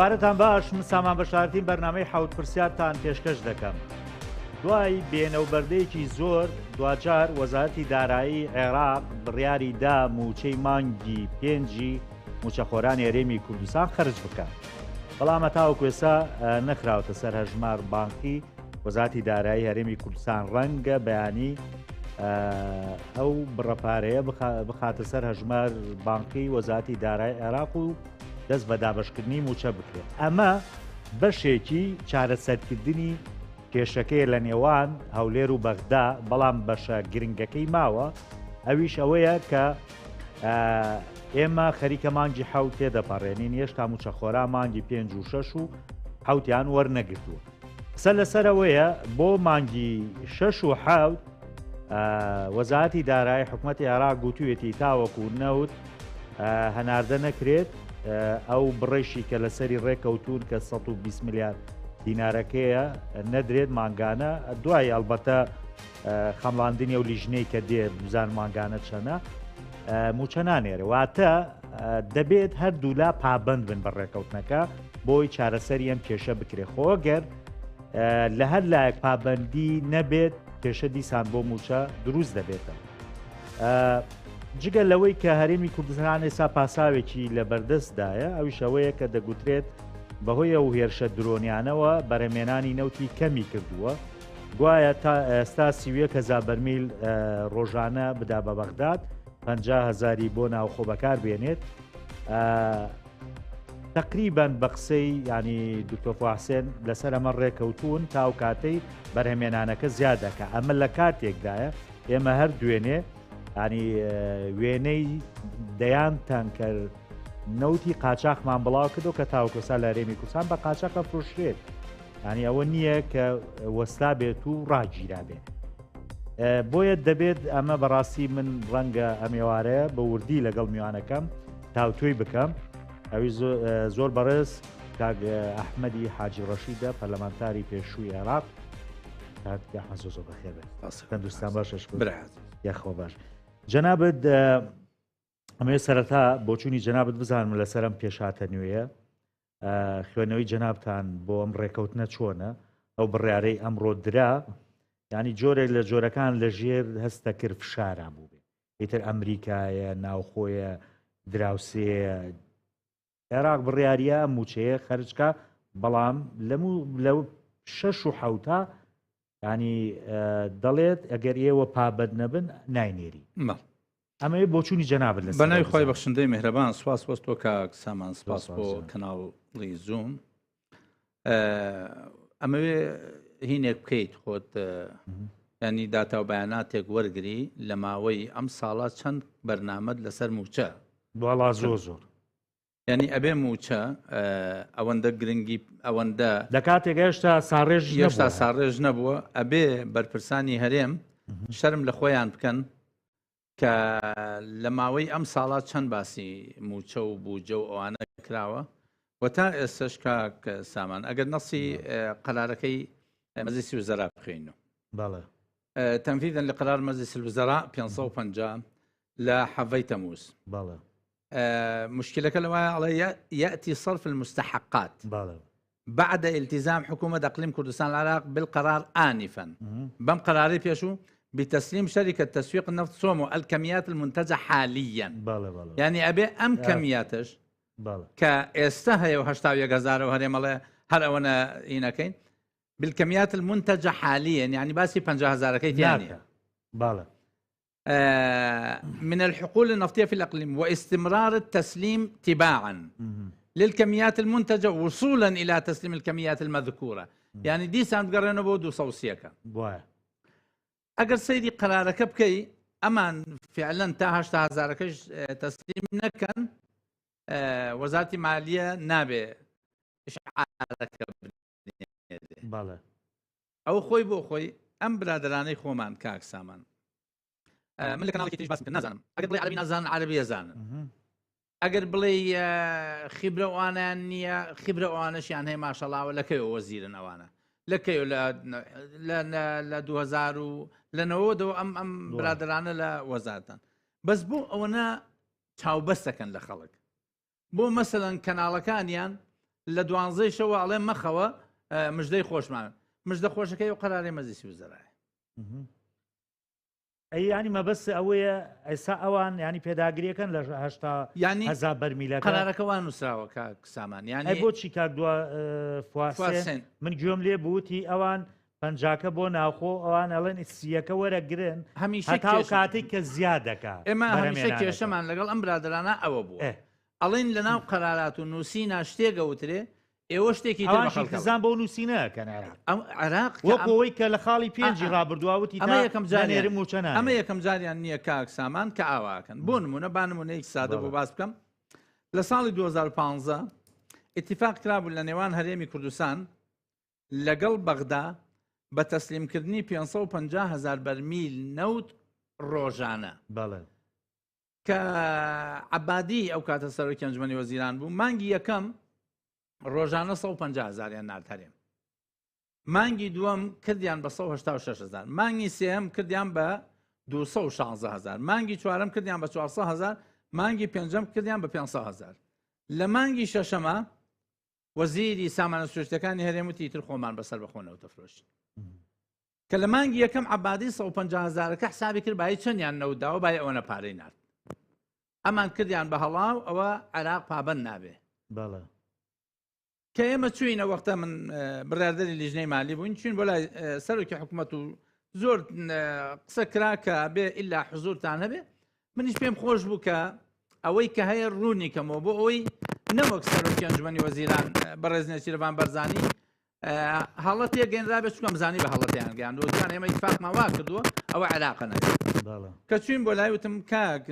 ئێوارەتان باش من سامان بەشارتین بەرنامەی حەوت پرسیارتان پێشکەش دەکەم. دوای بێنە و بەردەیەکی زۆر دواجار وەزارەتی دارایی عێراق بڕیاری دا مووچەی مانگی پێنجی مووچەخۆرانی هەرێمی کوردستان خەرج بکات. بەڵام هەتاوەکو ئێستا نەخراوەتە سەر هەژمار بانقی وەزارەتی دارایی هەرێمی کوردستان ڕەنگە بەیانی ئەو بڕە پارەیە بخاتە سەر هەژمار بانقی وەزارەتی دارای عێراق و دەست بە دابەشکردنی مووچە بکرێت. ئەمە بەشێکی چارەسەرکردنی کێشەکەیە لە نێوان هەولێر و بەغدا، بەڵام بەشە گرنگەکەی ماوە، ئەویش ئەوەیە کە ئێمە خەریکە مانگی حەوت تێدەپەڕێنین، هێشتا مووچەخۆران مانگی پێنج و شەش و حەوتیان وەرنەگرتووە. قسە لەسەر ئەوەیە بۆ مانگی شەش و حەوت وەزارەتی دارایی حکومەتی عێراق گوتوویەتی تاوەکو نەوت هەناردە نەکرێت ئەو بڕێشی کە لەسەری ڕێکەوتون کە 120 ملیار دینارەکەیە نەدرێت مانگانە دوای ئەلبەتە خەمڵاندنی ئەو لیژنەی کە دێ بزان مانگانە چەنە موچە نانێرە واتە دەبێت هەردوولا پابند بن بە ڕێکەوتنەکە بۆی چارەسەری ئەم کێشە بکرێت خۆگەر لە هەر لایەک پابندی نەبێت کێشە دیسان بۆ موچە دروست دەبێتەوە. جگە لەوەی کە هەرێمی کوردستان ئێستا پاساوێکی لە بەردەستدایە ئەویش ئەوەیە کە دەگوترێت بەهۆی ئەو هێرشە درۆنیانەوە بەرەمێنانی نەوتی کەمی کردووە گوایە تا ئێستا 31 هزار بەرمیل ڕۆژانە بدا بە بەغداد 50 هزاری بۆ ناوخۆ بەکار بێنێت تقریبان بە قسەی ینی دکتۆر حسێن لەسەر ئەمە ڕێکەوتون تا و کاتەی بەرهەمێنانەکە زیاد دەکە ئەمە لە کاتێکدایە ئێمە هەر دوێنێ ینی وێنەی دەیان تانکەر نەوتی قاچاخمان بڵاو کردو کە تاوکۆسا لە هەرێمی کوردستان بە قاچاقە فرۆشرێت ینی ئەوە نییە کە وەستا بێت و ڕاگیرا بێت بۆیە دەبێت ئەمە بەڕاستی من ڕەنگە ئەمێوارەیە بە وردی لەگەڵ میوانەکەم تاوتۆی بکەم ئەوی زۆر بەڕێز کاک ئەحمەدی حاجی ڕەشیدە پەرلەمانتاری پێشووی عێراق کاک ئەحمەد زۆر زۆر بەخێر بێت تەندروستان باشە شکر یاخوا باش جەنابت ئەمەوێت سەرەتا بۆچوونی جەنابت بزانم لەسەر ئەم پێشهاتە نوێیە خوێنەوەی جەنابتان بۆ ئەم ڕێکەوتنە چۆنە ئەو بڕیارەی ئەمڕۆ درا ینی جۆرێک لە جۆرەکان لە ژێر هەستە کرد فشارا بوو بێ ئیتر ئەمریکایە ناوخۆیە دراوسێیە عێراق بڕیاریە ئەم موچەیە خەرجکە بەڵام لەم لە شەش و حوتا ینی دەڵێت ئەگەر ئێوە پابەت نەبن ناینێری ئەمەوێ بۆچوونی جەنابت لەسەر بەناوی خی بەخشندەی مهرەبان سپاس بۆ تۆ کاک سامان سپاس بۆ کەناڵی زووم ئەمەوێ هینێک بکەیت خۆت ینی داتا و بەیاناتێک وەرگری لە ماوەی ئەم ساڵە چەند بەرنامەت لەسەر موچە وەڵا زۆر زۆر یعنی ئەبێ موچە ئەوەندە گرنگی ئەوەندە لە کاتێک هێشتا ساڕێژ هێشتا ساڕێژ نەبووە ئەبێ بەرپرسانی هەرێم شەرم لە خۆیان بکەن کە لە ماوەی ئەم ساڵا چەند باسی موچە و بوجە و ئەوانە کراوە و تا ئێستش کاک سامان ئەگەر نەسی قەرارەکەی مەجلسی وزەرا بخوێنەوە بەڵێ تنفيذا لقرار مجلس الوزراء 550 لە حەڤەی تەموز بەڵێ مشکلەکە لەوایە ئەڵێ يأتي صرف المستحقات بەڵێ بعد التزام حكومة اقليم كردستان العراق بالقرار آنفا بەم قرارەی پێشوو بتسليم شركة تسويق النفط سومو الكميات المنتجة حاليا بەڵێ بەڵێ يعني ئەبێ ئەم کەمیاتش بەڵێ کە ئێستا هەیە و 81 هەزار و هەرێمەڵێ هەر ئەوەنە ئینەکەین بالكميات المنتجة حاليا يعني باسی 50 هەزارەکەی تیا نییە بەڵێ من الحقول النفطية في الإقليم واستمرار التسليم تباعا للكميات المنتجة وصولا إلى تسليم الكميات المذكورة يعني دیسان بگەڕێنەوە بۆ دوو سەوسیەکە بواە ئەگەر سەیری قەرارەکە بکەی ئەمان فعلا تا هەشتا هەزارەکەش تەسلیم نەکەن وەزارتی مالیە نابێ ئشعارەکە بنێرێ بەڵێ ئەو خۆی بۆ خۆی ئەم برادەرانەی خۆمان کاک سامان من لە کەناڵێکی تریش باسم کرد نازانم ئەگەر بڵێ عەرەبی نازانن عەرەبی ئەزانن ئەگەر بڵێ خیبرە ئەوانیان نییە خیبرە ئەوانەشیان هەیە ماشەڵاوە لە کەیەوە وەزیرن ئەوانە لە کەیەوە لە لە 2000 و لە نەوەدەوە ئەم ئەم برادرانە لە وەزارتان بەس بۆ ئەوەنە چاوبەستەکەن لە خەڵک بۆ مەسەلەن کەناڵەکانیان لە دوانزەی شەوە ئەڵێ مەخەوە مژدەی خۆشمان مژدە خۆشەکەی و قەراری مەجلیسی وزەرایە. ئەی یانی مەبەست ئەوەیە ئێستا ئەوان ینی پێداگریەکەن لە هشتا ینی هەزار بەرمیلەکە قەرارەکە وا نووسراوە کاک سامان یانی ئەی بۆچی کاک دوا فواسێن من گوێم لێ بووتی ئەوان پەنجاکە بۆ ناوخۆ ئەوان ئەڵێن سیەکە وەرەگرن هەمیشە هەتاو کاتێک کە زیاد دەکا ئێمە هەمیشە کێشەمان لەگەڵ ئەم برادرانە ئەوە بووە ئەڵێن لەناو قەرارات و نووسینا شتێک ئەوترێ ئێوە شتێکی تر بە خەڵک ئەوان بۆ نووسینە ئەکەن عێراق. ئەم عێراق کە وەک ئەوەی کە لە خاڵی پێنجی ڕابردووە وتی ئەمە یەکەم جاریان نێرم مووچە نانێرم. ئەمە یەکەم جاریان نییە کاک سامان کە ئاوا ئەکەن. بۆ نموونە با نموونەیەکی سادە بۆ باس بکەم. لە ساڵی 2015 ئیتیفاق کرابوو لە نێوان هەرێمی کوردستان لەگەڵ بەغدا بە تەسلیمکردنی 550 هەزار بەرمیل نەوت ڕۆژانە. بەڵێ. کە عەبادی ئەو کاتە سەرۆکی ئەنجومەنی وەزیران بوو مانگی یەکەم ڕۆژانە 150 هزاریان نارد هەرێم مانگی دووەم کردیان بە 186 هزار مانگی سێهەم کردیان بە 216 هزار مانگی چوارەم کردیان بە 400 هزار مانگی پێنجەم کردیان بە 500 هزار لە مانگی شەشەمە وەزیری سامانە سروشتەکانی هەرێم وتی تر خۆمان بەسەر بەخۆنەوە تەفرۆشین کە لە مانگی یەکەم عەبادی 150 هەزارەکە حسابی کرد بایی چەندیان نەوت داوە بای ئەوەنە پارەی نارد ئەمان کردیان بە هەڵا و ئەوە عێراق پابەند نابێ بەڵێ کە ئێمە چوینە وەختە من بڕاردەری لیژنەی مالی بووین چوین بۆ لای سەرۆکی حکوومەت و زۆر قسە کرا کە بێ ئللا حزورتان هەبێ منیش پێم خۆش بوو کە ئەوەی کە هەیە ڕوونی کەمەوە بۆ ئەوەی نەوەک سەرۆکی ئەنجومەنی وەزیران بەڕێز نێچیرڤان بەرزانی هەڵە تێگەنرابێت چونکە زانی بە هەڵەتیان گەیاندووە جان ئێمە ئیتفاقمان وا کردووە ئەوە عێراقە نەبێت کە چوین بۆ لای وتم کاک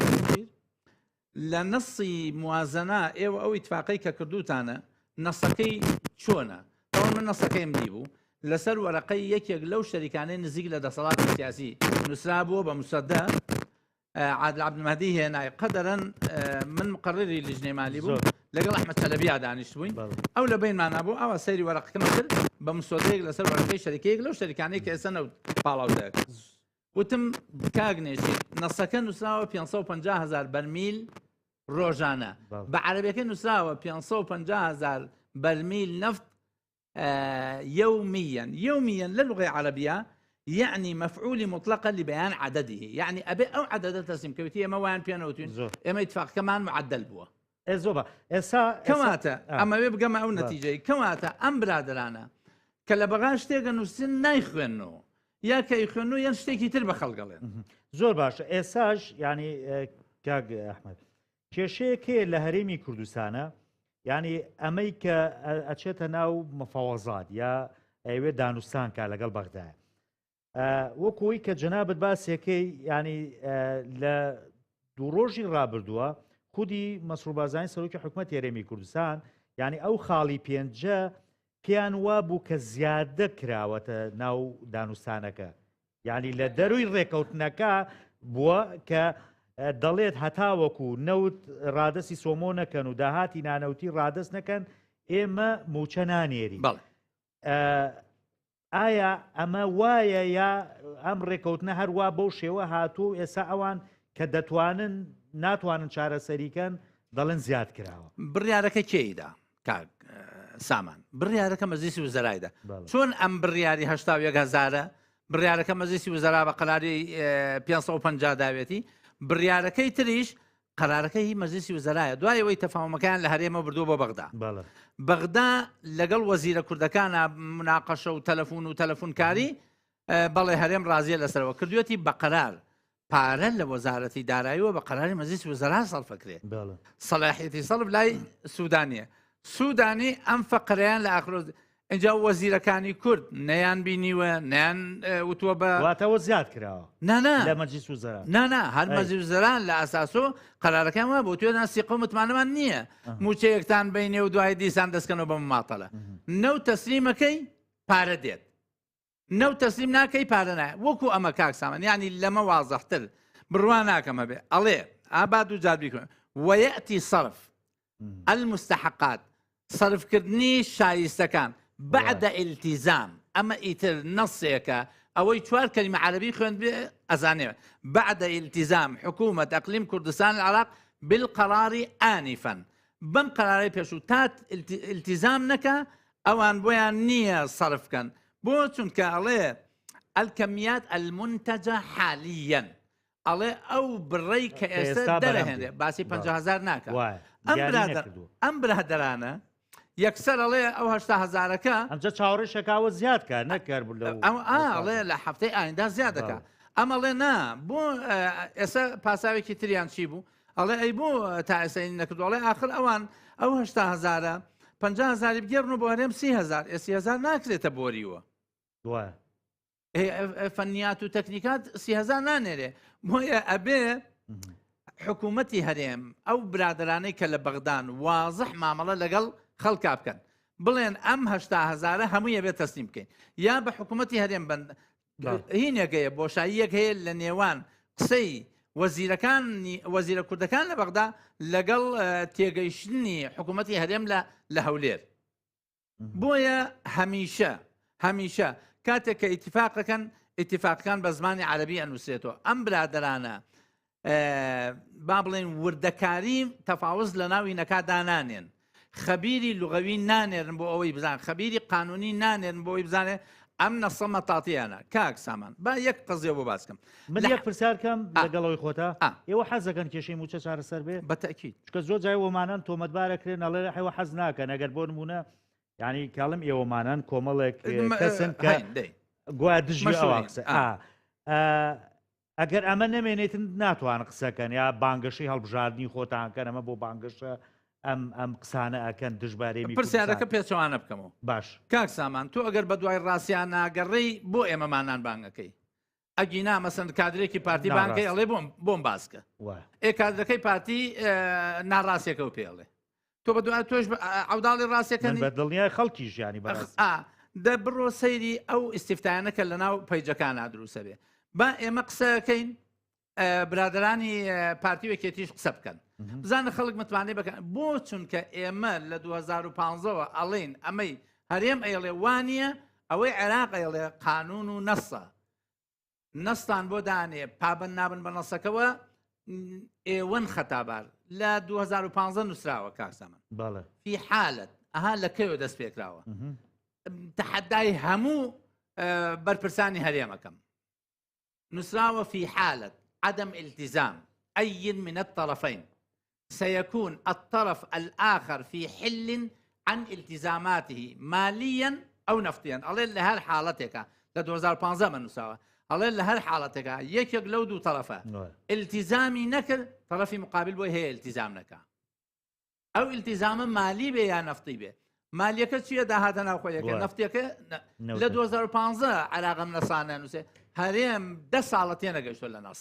لە نەسی موازنە ئێوە ئەو ئیتفاقەی کە کردوتانە نەسەکەی چۆنە ئەوە من نەسەکەیم دیبوو لەسەر وەرەقەی یەکێک لەو شەریکانەی نزیک لە دەسەڵاتی سیاسی نووسرابووە بە مسەدە عادل عەبدولمەهدی هێنای قەدەرەن من مقرری لیژنەی مالی بووم لەگەڵ ئەحمەد چەلەبیا دانیشتبووین ئەو لە بینمانا بوو ئەوە سەیری وەرەقەکەم کرد بە مسۆدەیەک لەسەر وەرەقەی شەریکەیەک لەو شەریکانەی کە ئێستا نەوت پاڵاو دەکرد وتم کاک نێچیر نەسەکە نووسراوە 550 هزار بەرمیل ڕۆژانە بە عەرەبیەکە نووسراوە 550 هزار بەرمیل نەفت يوميا يوميا لە لغەی عەرەبیە یەعنی مەفعولی مطلقە لبیان عدده یەعنی ئەبێ ئەو عەدەدە تەسلیم کەوێتی ئێمە وایان پێ نەوتوین زۆر. ئێمە ئیتفاقەکەمان معدل بووە ئێ زۆر با ئێستا کەواتە ئا. ئەمەوێ بگەمە ئەو نەتیجەی کەواتە ئەم برادەرانە کە لە بەغا شتێکە نووسن نایخوێنەوە یا کە ئەیخوێنەوە یان شتێکی تر بە خەڵک ئەڵێن. زۆر باشە ئێساش یعنی کاک ئەحمەد کێشەیەک هەیە لە هەرێمی کوردستانە یعنی ئەمەی کە ئەچێتە ناو مفاوەزات یا ئەوێ دانوستان کا لەگەڵ بەغدایە وەکوی کە جەنابەت باسێکەی ینی لە دوو ڕۆژی ڕابردووە خودی مەسرور بارزانی سەرۆکی حکوومەت هەرێمی کوردستان یعنی ئەو خاڵی پێنجە پێیان وابوو کە زیادە کراوەتە ناو دانوستانەکە یانی لە دەروی ڕێکەوتنەکە بووە کە دەڵێت هەتاوەکو نەوت ڕادەستی سۆمۆ نەکەن و داهاتی نانەوتی ڕادەست نەکەن ئێمە موچە نانێری ئایا ئەمە وایە یا ئەم ڕێکەوتنە هەروە بەو شێوە هاتوو و ئێستا ئەوان کە دەتوانن ناتوانن چارەسەریکەن دەڵێن زیاد کراوە بڕیارەکە کێیدا کاک سامان بڕیارەکە مەجلیسی وزەرایدا چۆن ئەم بڕیاری 81 هزارە بڕیارەکە مەجلیسی وزەرا بە قەراری 550 داوێتی بڕیارەکەی تریش قەرارەکە هی مەجلیسی وزەرایە دوای ئەوەی تەفاومەکان لە هەرێمە بردووە بۆ بەغدا بەغدا لەگەڵ وەزیرە کوردەکانە مناقەشە و تەلەفۆن و تەلەفۆنکاری بەڵێ هەرێم ڕازیە لەسەرەوە کردوێتی بە قەرار پارە لە وەزارەتی داراییەوە بە قەراری مەجلیس وزەرا سەرفەکرێ سەلاحیەتی سەرف لای سوودانیە سوودانی ئەم فەقرەیان لە ئاخرۆز اینجا وەزیرەکانی کورد نەیان بینیوە نیان وتووە بە واتەوە زیاد کراوە نانا لە مەجلیس وزەرا نانا هەر مەجلیس وزەران لە ئەساسۆ قەرارەکان وا بۆ توێ سیقە و متمانەمان نییە موچەیەکتان بینێ و دوای دیسان دەستکەنەوە بە ماتەلە نەو تەسلیمەکەی پارە دێت نەوت تەسلیم ناکەی پارە نایە وەکو ئەمە کاک سامان یعنی لەمە وازحتر بڕوا ناکەم هەبێ ئەڵێ ئابا دوو جار بیکەن ويأتي صرف المستحقات صرفکردنی شایستەکان بعد التزام ئەمە ئیتر نەسێکە ئەوەی چوار کەلیمە عەرەبی خوێند بێ ئەزانێ بعد التزام حکومة اقلیم کوردستان العراق بالقرار آنفا. بەم قەرارەی پێشوو تا ئیلتیزام نەکا ئەوان بۆیان نییە سەرف بکەن. بۆ؟ چونکە ئەڵێ الکمیات المنتجە حالیەن ئەڵێ ئەو بڕەی کە ئێستا دەرەهێنرێ باسی 50 هزار ناکە ئەم برادەرانە یەکسەر ئەڵێ ئەو هەشتا هزارەکە ئەمجا چاوەڕێ شەکاوە زیاد کە نەکەر ئەو ئەڵێ لە هەفتەی ئایندا زیاد دەکا ئەمە ئەڵێ نا بۆ ئێستا پاساوێکی تریان چی بوو ئەڵێ ئەی بۆ تا ئێستا نەکردو ئەڵێ ئاخر ئەوان ئەو هەشتا هزارە 50 هزاری بگێڕن و بۆ هەرێم 30 هزار ئێ 30 هزار ناکرێتە بۆریوە فەنیات و تەکنیکات 30 هزار نانێرێ بۆیە ئەبێ حکوومەتی هەرێم ئەو برادرانەی کە لە بەغدان وازح مامەڵە لەگەڵ خەڵکا بکەن بڵێن ئەم هەشتا هزارە هەمووی ئەبێت تەسلیم بکەین یا بە حکوومەتی هەرێم بند هینێک هەیە بۆشاییەک هەیە لە نێوان قسەی وەزیرەکان وەزیرە کوردەکان لە بەغدا لەگەڵ تێگەیشتنی حکوومەتی هەرێم لە لە هەولێر بۆیە هەمیشە هەمیشە کاتێک کە ئیتفاقەکەن ئیتفاقەکان بە زمانی عەربی ئەنووسێتەوە ئەم برادرانە با بڵێن وردەکاری تەفاوز لە ناوی نەکا دانانێن خەبیری لغەوی نانێرن بۆ ئەوەی بزان خەبیری قانونی نانێرن بۆ ئەوەی بزانێ ئەم نەسە مەتاتیانە کاک سامان با یەک قەزیە بۆ باس کەم من یەک پرسیار کەم لەگەڵەوەی خۆتا ئێوە حەز دەکەن کێشەی مووچە چارەسەر بێ؟ بە تەئکید. چونکە زۆر جای ئێوەمانان تۆمەتبارەکرێن ئەڵێ ئێوە حەز ناکەن ئەگەر بۆ نموونە یعنی کاڵم ئێوەمانان کۆمەڵێک کەسن کە گویا دژی ئەوە قسە ئەگەر ئەمە نەمێنێتن ناتوان قسەکەن یا بانگەشەی هەڵبژاردننی خۆتان کەن ئەمە بۆ بانگەشە ئەم ئەم قسانە ئەکەن دژبارێمی پرسیارەکە پێچەوانە بکەمەوە باش کاک سامان تۆ ئەگەر بە دوای ڕاستیان ناگەڕێی بۆ ئێمەمانان بانگەکەی ئەگینا مەسەن کادرێکی پارتی بانکەی ئەڵێ بۆم بۆم باسکە ئێ کادرەکەی پارتی ناڕاستێکەوە پێ ئەڵێ تۆ بە دوای تۆش عوداڵی ڕاستەکە بە دڵنیای خەڵکی ژیانی بەڕاست دە بڕۆ سەیری ئەو ئیسیفتانە کە لە ناو پەیجەکان دروسە بێ با ئێمە قسەکەین برادرانی پارتی وەکێتیش قسە بکەن بزانە خەڵک متمانەی بکەن بۆ چونکە ئێمە لە 2015ەوە ئەڵێن ئەمەی هەرێم ئەیڵێ وانە ئەوەی عێراق ئەیڵێ قانون و نەسە نەستان بۆ دانێ پابند نابن بە نەسەکەوە ئێوەن خەتابار لە 2015 نووسراوە کاک سامان في حالة ئەها لە کەوێ دەست پێکراوە تەحەدای هەموو بەرپرسانی هەرێمەکەم نووسراوە في حالة عدم التزام أي من الطرفين سيكون الطرف الآخر في حل عن التزاماته ماليا أو نفطيا ئەڵێ لە هەر حاڵەتێکا لە 2015 مە نووساوە ئەڵێ لە هەر حاڵەتێکا یەکێک لەو دوو تەرەفە التزامی نەکرد تەرەفی مقابل بۆی هەیە التزام نەکا ئەو التزامە مالی بێ یا نەفتی بێ مالیەکە چییە داهاتە ناوخۆیەکە نەفتەکە لە 2015 عراقم نەسانە نووسێ هەرێم دە ساڵە تێنەگەشتۆ لە نەس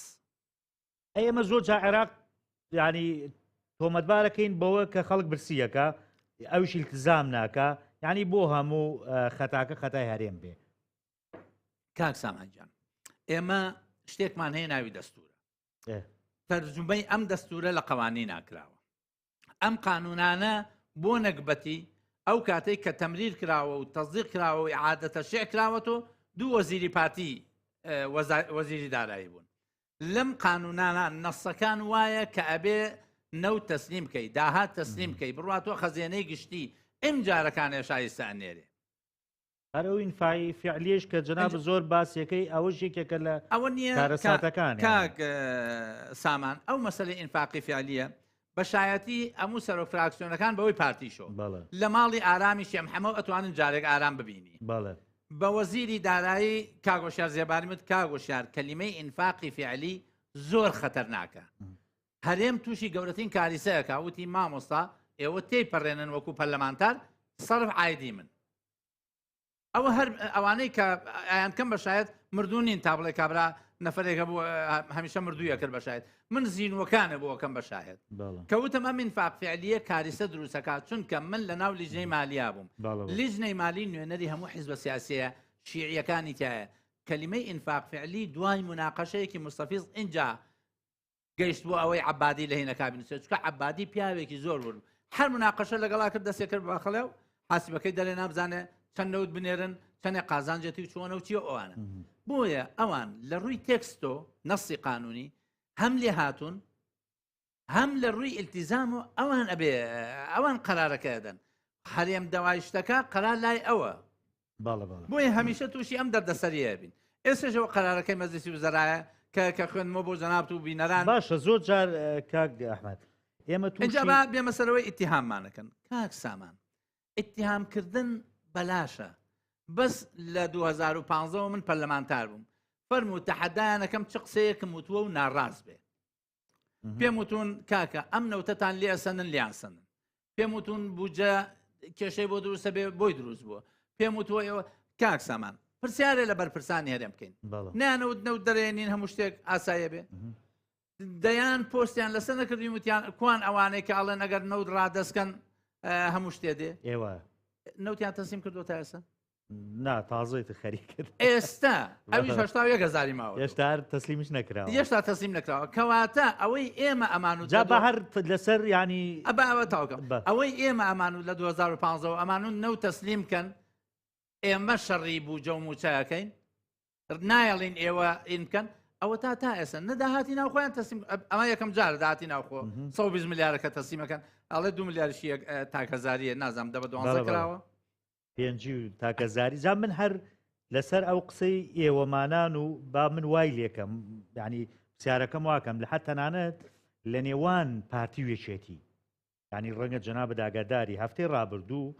ئەی ئێمە زۆر جا عێراق ینی تۆمەتبارەکەین بەوە کە خەڵک برسیەکە ئەوش التزام ناکە ینی بۆ هەموو خەتاکە خەتای هەرێم بێ کاک سامانجان ئێمە شتێکمان هەیە ناوی دەستورە تەرجومەی ئەم دەستورە لە قوانی ناکراوە ئەم قانونانە بۆ نەگبەتی ئەو کاتەی کە تەمریر کراوە و تەزیق کراوە و ئیعادە تەشریع کراوەتەوە دوو وەزیری پارتی وەزیری دارایی بوون لەم قانونانە نەسەکان وایە کە ئەبێ نەوت تەسلیم بکەی داهات تەسلیم بکەی بڕاتەوە خەزێنەی گشتی ئەم جارەکانێ شایستە ئەنێرێ هەر ئەو ئینفاعی فعلیش کە جەناب زۆر باسیەکەی ئەوەش یەکێکە لە ئەوە نییە کارەساتەکان کاک سامان ئەو مەسەلەی ئینفاقی فعلیە بە شایەتی ئەموو سەرۆک فراکسیۆنەکان بەوەی پارتیشۆ لە ماڵی ئارامی شێم حەمە ئەتوانن جارێک ئارام ببینی بە وەزیری دارایی کاک هۆشیار زێباری وت کاک هۆشیار کەلیمەی ئینفاقی فعلی زۆر خەتەرناکە هەرێم تووشی گەورەترین کاریسەیەکە وتی مامۆستا ئێوە تێی پەڕێنن وەکو پەرلەمانتار سەرف عایدی من ئەوە هەر ئەوانەی کە ئایان کەم بە شاید مردوو نین تا بڵێ کابرا نەفرێک هەبوو هەمیشە مردوویە کرد بە شاید من زینوەکانە بۆ کەم بە شاهد کەوتم ئەم ئینفاق فعلیە کاریسە دروستەکە چونکە من لە ناو لیژنەی مالیا بووم لیژنەی مالی نوێنەری هەموو حیزبە سیاسیە شیعیەکانی تایە کەلیمەی ئینفاق فعلی دوای مناقەشەیەکی مستەفیز ئینجا گەیشت بۆ ئەوەی عەبادی لە هینەکا بنووسێت چونکە عەبادی پیاوێکی زۆر ورد هەر مناقەشە لەگەڵا کرد دەستێ کرد بە و حاسبەکەی دەرێ نابزانێ چەند نەوت بنێرن چەندێ قازانجێتی و چۆنە و چیە ئەوانە بۆیە ئەوان لە ڕووی تێکستۆ نەسی قانونی هەم لێ هاتوون. هەم لە ڕووی ئیلتیزام و ئەوان ئەبێ ئەوان قەرارەکە ئەدەن هەرێم داوای شتەکە قەرار لای ئەوە بەڵێ بەڵێ. بۆیە هەمیشە تووشی ئەم دەردەسەریە بین ئێستەشەوە قەرارەکەی مەجلیسی وزەرایە کە کە خوێندمەوە بۆ جەنابت و بینەران باشە زۆر جار کاک ئەحمد ئێمە اینجا با بێمە سەرەوەی ئیتیهاممانەکەن کاک سامان ئیتیهامکردن بەلاشە بەس لە 2015ەوە من پەرلەمانتار بووم فەرموو تەحەدایانەکەم چ قسەیەکم وتووە و ناڕاست بێ پێم وتون کاکە ئەم نەوتەتان لێ ئەسەنن لیان سەنن پێم وتون بودجە کێشەی بۆ دروستە بێ بۆی دروست بووە پێم وتووە ئێوە کاک سامان پرسیارێ لە بەرپرسانی هەرێم بکەین نیانەوت نەوت دەرێنین هەموو شتێک ئاسایە بێ دەیان پۆستیان لەسەر نەکردین وتیان کوان ئەوانەی کە ئەڵێن ئەگەر نەوت ڕادەستکەن هەموو شتێ دێ ئێوە نەوتیان تەسلیم کردو تا ئێستا نا تازەی تر خەریک کرد ئێستا ئەویش 81 هەزاری ماوە هێشتا هەر تەسلیمیش نەکراوە هێشتا تەسلیم نەکراوە کەواتە ئەوەی ئێمە ئەمان و جا بە هەر لەسەر ینی ئەبا ئەوە تاوکەم ئەوەی ئێمە ئەمان و لە 2015 ئەمان و نەو تەسلیم کەن ئێمە شەڕی بوجە و موچەکەین نایەڵین ئێوە ئین بکەن ئەوە تا تا ئێستا نە داهاتی ناوخۆیان تەسلیم ئەمە یەکەم جار داهاتی ناوخۆ 120 ملیارەکە تەسلیمەکەن ئەڵێ دو ملیارشی تاکەزاریە نازانم دە بە دوانزە کراوە پێنجی و تاکەزاری جا من هەر لەسەر ئەو قسەی ئێوەمانان و با من وای لێکەم ینی پرسیارەکەم واکەم لە حەت تەنانەت لە نێوان پارتی و یەکێتی ینی ڕەنگە جەنابت ئاگاداری هەفتەی ڕابردوو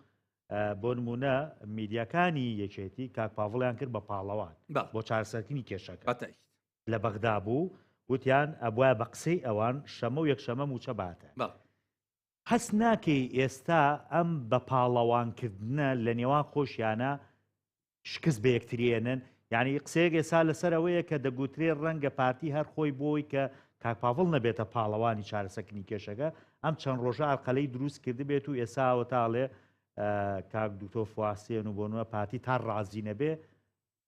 بۆ نمونە میدیاکانی یەکێتی کاک پاڤڵیان کرد بە پاڵەوان بۆ چارەسەرکردنی کێشەکە لە بەغدا بوو وتیان ئەبواە بە قسەی ئەوان شەمە و یەکشەمە موچە باتە هەست ناکەی ئێستا ئەم بە پاڵەوان کردنە لە نێوان خۆشیانە شکست بە یەکتری ئێنن؟ یانی قسەیەک ئێستا لەسەر ئەوەیە کە دەگوترێ ڕەنگە پارتی هەر خۆی بۆی کە کاک پاڤڵ نەبێتە پاڵەوانی چارەسەکردنی کێشەکە ئەم چەند ڕۆژە ئارقەلەی دروست کردبێت و ئێستا ئەوەتا ئەڵێ کاک دکتۆر فواسێن و بۆ نمونە پارتی تا ڕازی نەبێ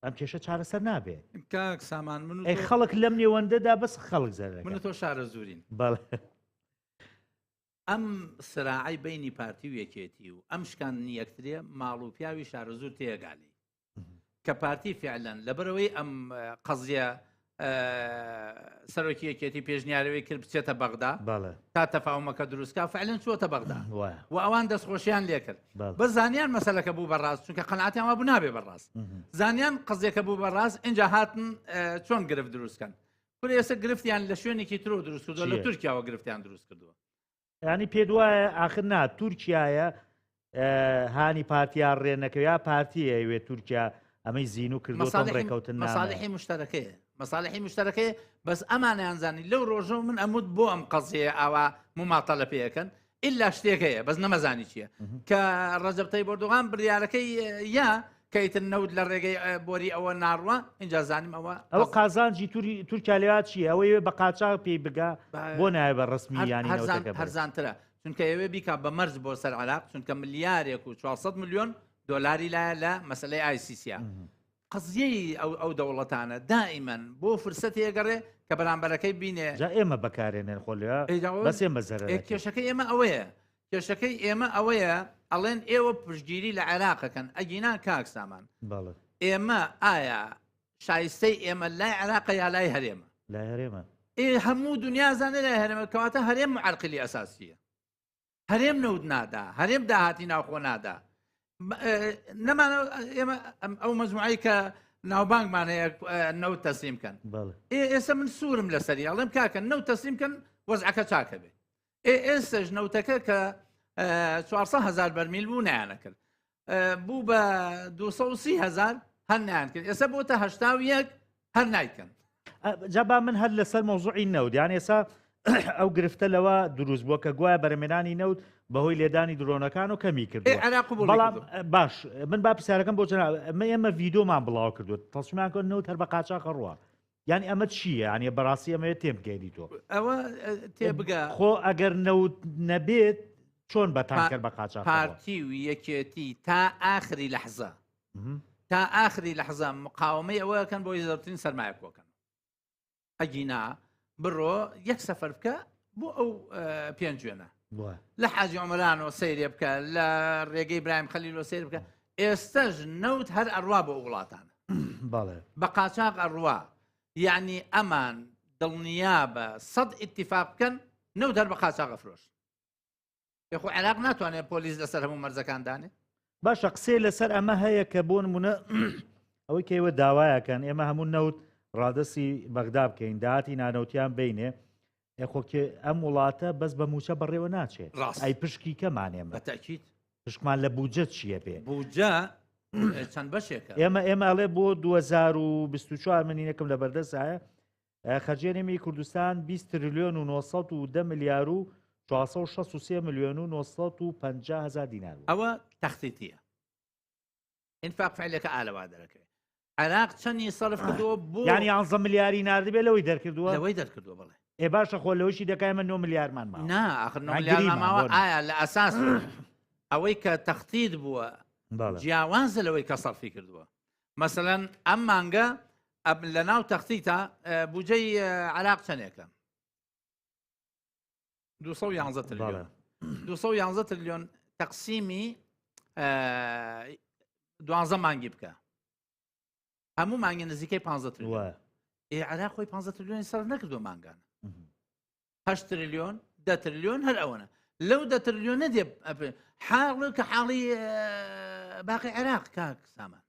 ئەم کێشە چارەسەر نابێ. کاک سامان من و ئەی خەڵک لەم نێوەندەدا بەس خەڵک زەرەکە. من و تۆ شارەزوورین. بەڵێ. ئەم سراعەی بەینی پارتی و یەکێتی و ئەم شکاندنی یەکتریە ماڵ و پیاوی شارەزوور تێگا لێی کە پارتی فعلەن لەبەرەوەی ئەم قەزیە سەرۆکی یەکێتی پێشنیارەوەی کرد بچێتە بەغدا تا تەفاومەکە دروستکا فعلەن چووەتە بەغدا و ئەوان دەستخۆشیان لێکرد بە زانیان مەسەلەکە بوو بەڕاست چونکە قەناتیان وا بوو نابێ بەڕاست زانیان قەزیەکە بوو بەڕاست اینجا هاتن چۆن گرفت دروستکەن کورە ئێستا گرفتیان لە شوێنێکی ترۆ دروست کردووە لە تورکیاوە گرفتیان دروست کردووە. ینی پێ دوایە ئاخر نا تورکایە هانی پارتیا ڕێ نەکەوە پارتی ئەوێ تورکیا ئەمەی زیینو کردو ڕێکەوتن مەساڵحی مشتەرەکەیە مەساڵحی مشتەرەکەی بەس ئەمانیان زانی لەو ڕۆژە من ئەموت بۆ ئەم قەزیە ئاوا مماتە لە پێەکەن ئللا شتێک هەیە بەس نەمەزانی چییە کە ڕەجەب تەیب ئەردۆغان بڕیارەکەی یا کە ئیتر نەوت لە ڕێگەی بۆری ئەوە ناڕوە اینجا زانیم ئەوە ئەوە قازانجی تورکیا لێوا چییە ئەوەی بە قاچاغ پێی بگا بۆ نایە بە ڕسمی ینی هەرزانترە چونکە ئەوێ بیکا بە مەرج بۆ سەر عراق چونکە ملیارێک و 400 میلیۆن دۆلاری لایە لە مەسلەی ئایسیسیا قەزیەی ئەو ئەو دەوڵەتانە دائیمەن بۆ فرسەتێ ئەگەڕێ کە بەرامبەرەکەی بینێ. جا ئێمە بەکارێنێن خۆ لێ بەس ئێمە زەرەر ئەکەین. کێشەکەی ئێمە ئەوەیە کێشەکەی ئێمە ئەوەیە ئەڵێن ئێوە پشتگیری لە عێراق ئەکەن ئەگینا کاک سامان بەڵێ ئێمە ئایا شایستەی ئێمە لای عێراقە یا لای هەرێمە؟ لای هەرێمە. ئێ هەموو دنیا زانێ لای هەرێمە کەواتە هەرێم معرقلی ئەساسیە. هەرێم نەوت نادا هەرێم داهاتی ناوخۆ نادا نەمانە ئێمە ئەو مەجموعەی کە ناوبانگمان هەیە نەوت تەسلیم کەن ئێستا من سوورم لەسەری ئەڵێم کاکە نەوت تەسلیم کەن وەزعەکە چاکە بێ ئێستش نەوتەکە کە 400 هزار بەرمیل بوو نیانەکرد بوو بە 230 هزار هەر نیان کرد ئێستا بۆتە 81 هەر نایکەن. جا با من هەر لەسەر مەوزوعی نەوت یان ئێسا ئەو گرفتە لەوە دروست بووە کە گوایە بەرەمێنانی نەوت بەهۆی لێدانی درۆنەکان و کەمی کرد بەڵام باش من با پرسیارەکەم بۆ جەناب ئەمە ئێمە ڤیدۆمان بڵاو کردووە تەسمیان کرد نەوت هەر بە قاچاخە ڕوە یعنی ئەمە چییە یعنی بەڕاستی ئەمەوێت تێبگەێنی تۆ ئەوە تێبگە خۆ ئەگەر نەوت نەبێت چۆن بە تانکەر بە قاچاخ پارتی و یەکێتی تا ئاخری لەحزە تا ئاخری لەحزە مقاومەی ئەوە کەن بۆی زۆرترین سەرمایە کۆکەن ئەگینا بڕۆ یەک سەفەر بکە بۆ ئەو پێنجوێنە لە حاجی عمرانەوە سەیرێ بکە لە ڕێگەی برایم خەلیلۆ سیر بکە ئێستەش نەوت هەر ئەڕوا بۆ وڵاتانە بە قاچاق ئەڕوا یعنی ئەمان دڵنیا بە سەد ئیتیفاق بکەن نەوت هەر بە قاچاغە فرۆش. خۆ عێراق ناتوانێت پۆلیس لەسەر هەموو مەرزەکان دانێ. باشە قسەی لەسەر ئەمە هەیە کە بۆ نمونە ئەوەی کە ئێوە داوایەکەن ئێمە هەموو نەوت ڕادەستی بەغدا بکەین داهاتی نانەوتیان بینێ ئێخۆ ئەم وڵاتە بەس بە موچە بەڕێوە ناچێت ڕاست ئەی پشکی کەمان ئێمە بەتەکیت پشکمان لە بودجە چییە بێ بودجە چەند بەشێکە ئێمە ئێمە ئەڵێ بۆ 2024 منینەکەم لە بەردەستایە خەرجی هەرێمی کوردستان 20 تریلیۆن و 910 ملیار و 463 ملیۆن و 950 هزار دینار بوو. ئەوە تەختیتیە ئینفاق فعلەکە ئالەوا دەرەکەوێت عێراق چەندی سەرف کردووە بۆ یعنی 11 ملیاری ناردبێ لەوەی دەرکردووە لەوەی دەرکردووە بڵێ ئێ باشە خۆ لەوەشی دەکای ئێمە 9 ملیارمان ماوە نا ئاخر 9 یان ملیارمان گریمان ماوە بۆ نمونە. ئایا لە ئەساس ئەوەی کە تەختیت بووە بەڵێ. جیاوازە لەوەی کە سەرفی کردووە مەسەلەن ئەم مانگە لە ناو تەختیتا بودجەی عراق چەندێکە 211 تریلیۆن 211 تریلیۆن تەقسیمی دوازە مانگی بکە هەموو مانگی نزیکەی 15 تریلیۆن ئێ عراق خۆی 15 تریلیۆنی سەر نەکردو مانگانە هەشت تریلیۆن دە تریلیۆن هەر ئەوەنە لەو دە تریلیۆنە دێ حاڵ کە حاڵی باقی عێراق کاک سامان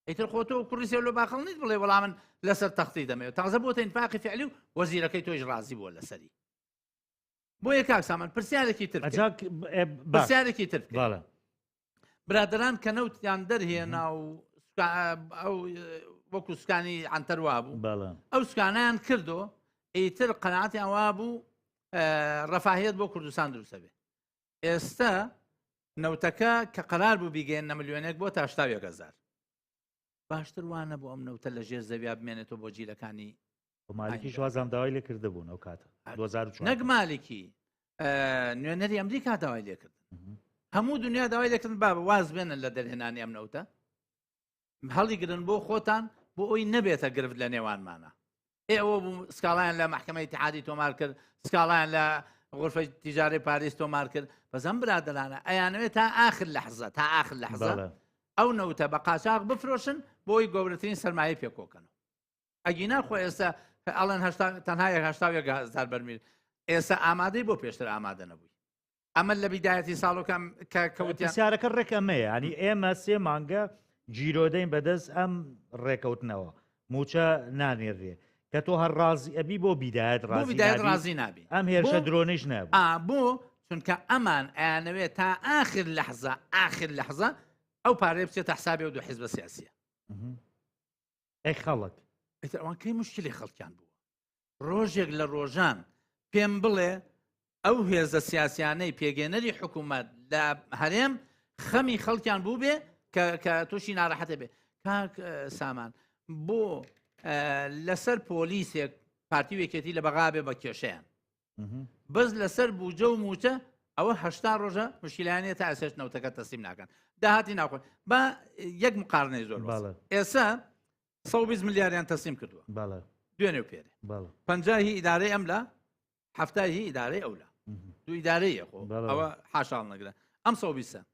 ئیتر خۆ تۆ کوڕی سێ لۆ باخڵ نیت بڵێ وەڵام من لەسەر تەختی دەمەوێت تازە بۆتە ئینفاقی فعلی و وەزیرەکەی تۆیش ڕازی بووە لەسەری بۆیە کاک سامان پرسیارێکی تر پرسیارێکی تر برادران کە نەوتیان دەرهێنا و ئەو وەکو سوکانی عەنتەر وابوو ئەو سوکانیان کردو ئیتر قەناعەتیان وابوو ڕەفاهیەت بۆ کوردستان دروستە بێ ئێستا نەوتەکە کە قەرار بوو بیگەێنە ملیۆنێک بۆ تاشتاوێک هزار باشتر وانە بۆ ئەم نەوتە لە ژێر زەویا بمێنێتەوە بۆ جیلەکانی مالکی شوازان داوای لێ کردبوون ئەو کاتە 2004 نەک مالکی نوێنەری ئەمریکا داوای لێکرد هەموو دنیا داوای لێکردن بابە واز بێنن لە دەرهێنانی ئەم نەوتە هەڵیگرن بۆ خۆتان بۆ ئەوی نەبێتە گرفت لە نێوانمانە ئێ ئەوە بوو سکاڵایان لە مەحکەمەی ئیتیحادی تۆمار کرد سکاڵایان لە غرفەی تیجارەی پاریس تۆمار کرد بەس ئەم برادەرانە ئەیانەوێت تا ئاخر لەحزە تا ئاخر لەحزە ئەو نەوتە بە قاچاغ بفرۆشن بۆی گەورەترین سەرمایە پێکۆکەن ئەگینا خۆ ئێستا ئەڵێن تەنها یەک هەشتا و یەک هەزار بەرمیل ئێستا ئامادەی بۆ پێشتر ئامادە نەبووی ئەمە لە بیدایەتی ساڵۆکەم کە کەوتیان پرسیارەکە ڕێک ئەمەیە ینی ئێمە سێ مانگە گیرۆدەین بەدەست ئەم ڕێکەوتنەوە موچە نانێرێ کە تۆ هەر ڕازی ئەبی بۆ بیدایەت بۆ ڕازی بیدایەت نابی ڕازی نابی ئەم هێرشە بۆ؟ درۆنیش نەبوو ئا بۆ چونکە ئەمان ئەیانەوێت تا ئاخر لەحزە ئاخر لەحزە ئەو پارەیە بچێتە حسابی ئەو دوو حیزبە سیاسیە مهم. ئەی خەڵک ئیتر ئەوان کەی مشکلی خەڵکیان بووە ڕۆژێک لە ڕۆژان پێم بڵێ ئەو هێزە سیاسیانەی پێگەێنەری حکوومەت لە هەرێم خەمی خەڵکیان بوو بێ کە تووشی ناڕەحەتە بێ کاک سامان بۆ لەسەر پۆلیسێک پارتی وێکێتی لە بەغا بێ بە کێشەیان بەس لەسەر بوجە و موچە ئەوە هەشتا ڕۆژە مشکلانە تا ئێسش نەوتەکە تەسلیم ناکەن داهاتی ناخۆ با یەک مقارنەی زۆر ئێستا 120 ملیاریان تەسلیم کردووە دوێنێ و پێرێ 50 هی ئیدارەی ئەم لە هەفتا هی ئیدارەی ئەو لە دوو ئیدارەیە خۆ ئەوە حاشاڵ نەگرە ئەم 120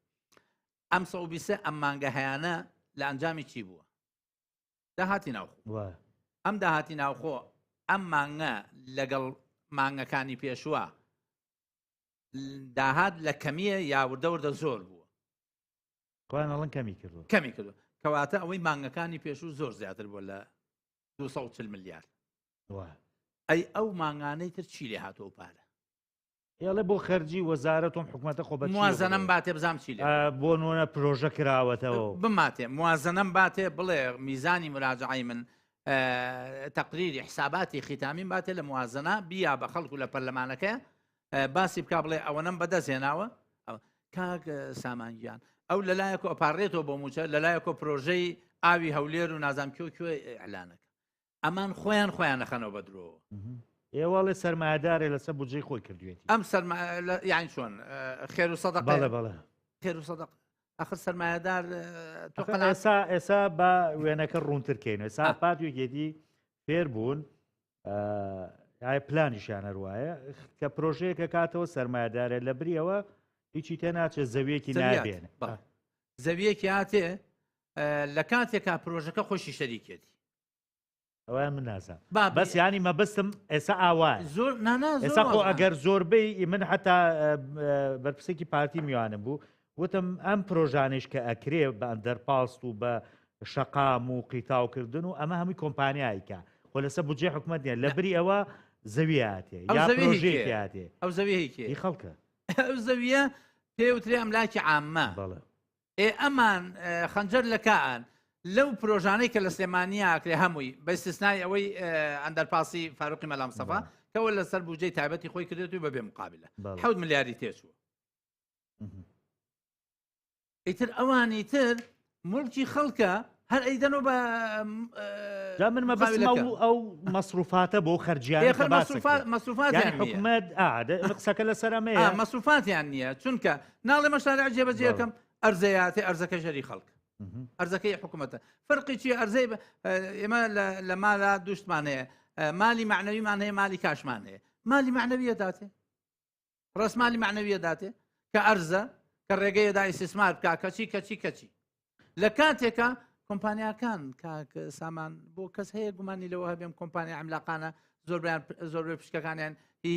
ئەم 120 ئەم مانگە هەیانە لە ئەنجامی چی بووە داهاتی ناوخۆ ئەم داهاتی ناوخۆ ئەم مانگە لەگەڵ مانگەکانی پێشووە داهات لە کەمیە یا وردە وردە زۆر بووە خۆیان ئەڵن کەمی کردو کەمی کردو کەواتە ئەوەی مانگەکانی پێشوو زۆر زیاتر بووە لە 240 ملیار ئەی ئەو مانگانەی تر چی لێ هاتووە پارە ئێڵێ بۆ خەرجی وەزارەت و حکومەتە خۆ بە موازنەم باتێ بزانم چی لێ بۆ نۆنە پرۆژە کراوەتەوە بماتێ موازنەم باتێ بڵێ میزانی مراجعی من تقریری حساباتی ختامیم باتێ لە موازنە بیا بە خەڵکو لە پەرلەمانەکە باسی بک بڵێ ئەوەنەم بەدەست هێناوە کاک سامان گیان ئەو لەلایەکۆ ئەپارڕێتەوە بۆ موچە لەلایەکۆ پرۆژەی ئاوی هەولێر و نازام کوێ کوێ ئەلانەکە ئەمان خۆیان خۆیان نەخەنەوە بە درۆوە. ئێوەڵێ سەرمایەدارێ لەسەر بودجەی خۆی کردوێتی. ئەم سەرما یانی چۆن خێر و سەدەقە بەڵێ بەڵێ خێر و سەدەق ئەخر سەرمایەدار تۆ ئێسا ئێسا بە وێنەکە ڕوونتر کەین ئێسا پارتی یەکێتی فێر بوون ئایا پلانیشیان هەروایە کە پرۆژەیەکە کاتەوە سەرمایەدارە لە بریەوە هیچی تێ ناچێت زەویەکی نابێنێ زەویەکی هاتێ لە کاتێکا پرۆژەکە خۆشی شەریکێتی. ئەوە من نازانم با بەس ینی مەبەستم ئێستا ئاوایە زۆر نانا زۆر ئێستا خۆ وازحە. ئەگەر زۆربەی من حتا بەرپرسێکی پارتی میوانم بوو وتم ئەم پرۆژانیش کە ئەکرێ بە ئەندەرپاست و بە شەقام و قیتاوکردن و ئەمە هەمووی کۆمپانیایکە خۆ لەسەر بودجەی حکومەت نیە لە بری ئەوە زەویاتێ ئەو یا زەویە هی کێیە؟ پرۆژەیەکیاتێ ئەو زەویە هی کێیە؟ هی خەڵکە ئەو زەویە پێوترێ ئەملاکی عامە بەڵێ ئێ ئەمان خەنجەر لە کائان لەو پرۆژانەی کە لە سلێمانیا ئەکرێ هەمووی بە ئیستسنای ئەوەی ئەندەرپاسی فاروقی مەلا مستەفا کەەوە لەسەر بودجەی تایبەتی خۆی کردێت و بەبێ مقابلە حەوت ملیاری تێچووە ئیتر ئەوانی تر مڵکی خەڵکە هەر ئەیدەنەوە بە جا من مەبەستم ئەو ئەو مەسروفاتە بۆ خەرجیان مەسروفات حکومەت قسەکە لەسەر ئەمەیە مەسروفاتیان نییە چونکە ناڵێ مەشارع جێبەجێەکەم ئەرزەیاتی ئەرزەکە ژەری خەڵک ئەرزەکەی حکوومەتە فەرقی چی ئەرزەی ئێمە لە مالا دوشتمان هەیە مالی معنەویمان هەیە مالی کاشمان هەیە مالی معنەویە داتێ ڕەسمالی مەعنەویە داتێ کە ئەرزە کە ڕێگەیە دا ئیسیسمار بکا کەچی کەچی کەچی لە کاتێکا کۆمپانیاکان کاک سامان بۆ کەس هەیە گومانی لەوە هەبێم کۆمپانیا عملاقانە زۆربیان زۆربەی پشکەکانیان هی